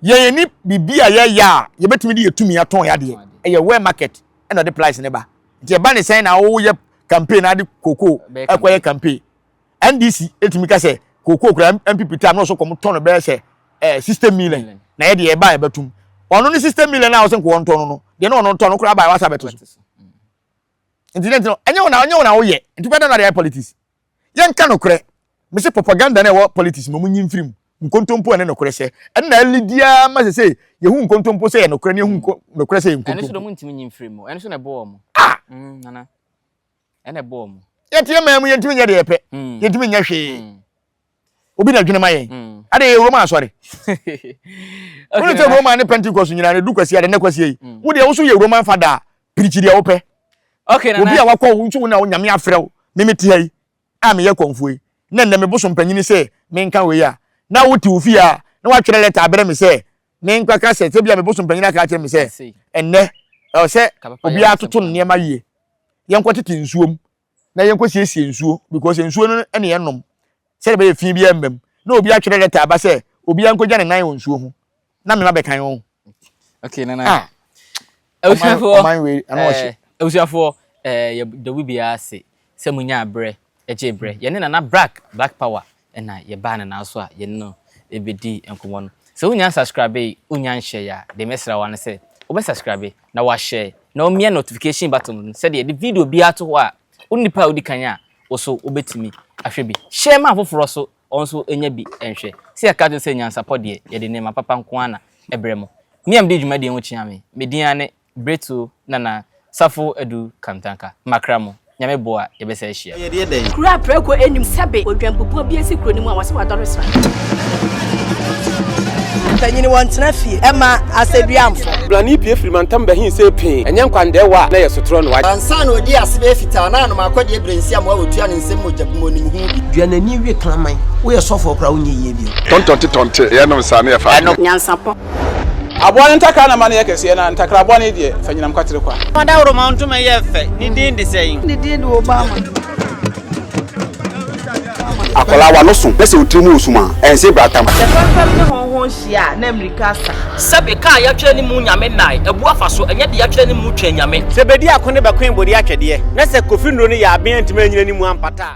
yɛn ani biribi a yɛyɛ a yɛbɛtumi de yɛtumi atɔn yɛ adeɛ. Ɛyɛ where market ɛna ɔde price ne ba. Nti ɛba ne sɛn na woyɛ campaign na ade cocoa ɛkɔyɛ campaign. NDC etumi ka sɛ cocoa kura NPP time na ɔso kɔm tɔn no bɛyɛ sɛ 60 million. Na yɛ deɛ ɛba yɛbɛtum. Ɔno ne 60 million a ɔsɛ nkɔ ɔntɔn no no. Deɛ na ɔno tɔn no koraa ba wasa bɛto so. Nti ne nti no ɛnyɛ wo na ɛnyɛ wo na woyɛ. Nti bɛda na de ayɛ politics. Yɛnka nokorɛ. Mese propaganda na ɛwɔ politics mu, munyi mfiri mu. Nkontompo ɛne nokorɛ hyɛ. Ɛno na ɛlidi ara ma sese yɛhu nkontompo sɛ yɛ nokorɛ ne yɛhu nokorɛ sɛ yɛ nkontompo. Ɛno so de ɔmo ntumi nyi mfiri mu. Ɛno so na ɛbɔ wɔn. Ah! Nana. Ɛna ɛbɔ wɔn. Yɛte yɛ man mu yɛntumi nyɛ deɛ yɛpɛ. Yɛntumi nyɛ hwee. Obi na dwene ma yɛn. Ade yɛ Roma asɔre. Wone sɛ Roma ne Pentecost nyinaa ne du kwasi ade ne kwasi yi. Wo deɛ wo so yɛ Roman fada a pirikyi deɛ wopɛ. Okay, Nana. Obi a wakɔ wo nso wo na wo Nyame afrɛ wo. Me mete ha yi a meyɛ kɔmfoɔ yi na nnɛ me bosom panyini sɛ menka wei a na wote wo fie a na woatwerɛ lɛta abrɛ me sɛ menkɔka sɛ sɛ bia me bosom panyini aka akyerɛ me sɛ ɛnnɛ ɛwɔ sɛ obiara toto ne nneɛma yie, yɛnkɔtete nsuo mu na yɛnkɔsiesie nsuo because nsuo no ne yɛnom sɛdeɛ ɛbɛyɛ fi biara mma mu, na obi atwerɛ lɛta aba sɛ obiara nkɔgya ne nan wɔ nsuo ho na mema bɛkan ho. Okay, Nana. Ah. Abusuafoɔ, ɔman wei ano ɔhye. Abusuafoɔ, yɛda wo biara ase sɛ mo nyaa berɛ, gyee berɛ. Yɛne Nana Black, Black Power, ɛna yɛbaa ne nan so a yɛne no ɛbɛdi nkɔmmɔ no. Sɛ wonya subscribe yi, wonya nhyɛ a, deɛ mɛsrɛ wa ne sɛ, wobɛ subscribe na wahyɛ na womia notification button no sɛdeɛ yɛde video biara to hɔ a, wo nipa a wodi kan a, wo so wobɛtumi ahwɛ bi. Hyɛ ma afoforɔ so, ɔno nso nya bi nhwɛ. Sɛ yɛka kyerɛ sɛ nyansapɔ deɛ, yɛde nneɛma papa nko ara na ɛbrɛ mo. Me a mede dwumadie ho kyea me, me din ara ne Bretu Nana Safo Adu Kantanka. Makra mo, Nyame boa yɛbɛsa ahyia. Yɛdeɛ dɛn? Kuro a prako nnim sɛbe odwanbubuo bi asi kuro no mu a wɔse wadɔre sra. Mpanyini wɔntena fie ɛma asɛduamfo. Blani pie firi mantam bɛhin sɛ pee ɛnyɛ nkwandɛɛwa a na yɛ sotorɔ no. Ansa na ɔdii ase bɛyɛ fitaa na anom akɔdeɛ berɛ nsi amoa wɔtua ne nsam mogya bi mu ɔnim ho bi. Dua n'ani we kraman. Woyɛ sɔfoɔ koraa wonyɛ yie bio. Tɔntɔnte tɔnte yɛnom saa ne yɛfa adwene. Nyansapɔ. Aboa no ntakra na ma no yɛ kɛseɛ, na ntakra bɔne deɛ, fa nyinam kwatere kwa. Ɔdawuroma ntoma yɛ fɛ. Ne din de sɛn? Ne din de Obama. Akwadaa w'ano so na sɛ wo tiri mu wɔ sum a, ɛnse bratam. Sɛ fɛmfɛm ne hɔnhɔn hyia a, na mmirika asa. Sɛbe kaa yɛatwerɛ ne mu nyame nnae abu afa so, ɛnyɛ de yɛatwerɛ ne mu twɛn nyame. Sɛ bedi ako ne bɛkoe bode atwɛdeɛ, na sɛ Kofi nnuro no yɛ aben antumi anyina ne mu ampata a.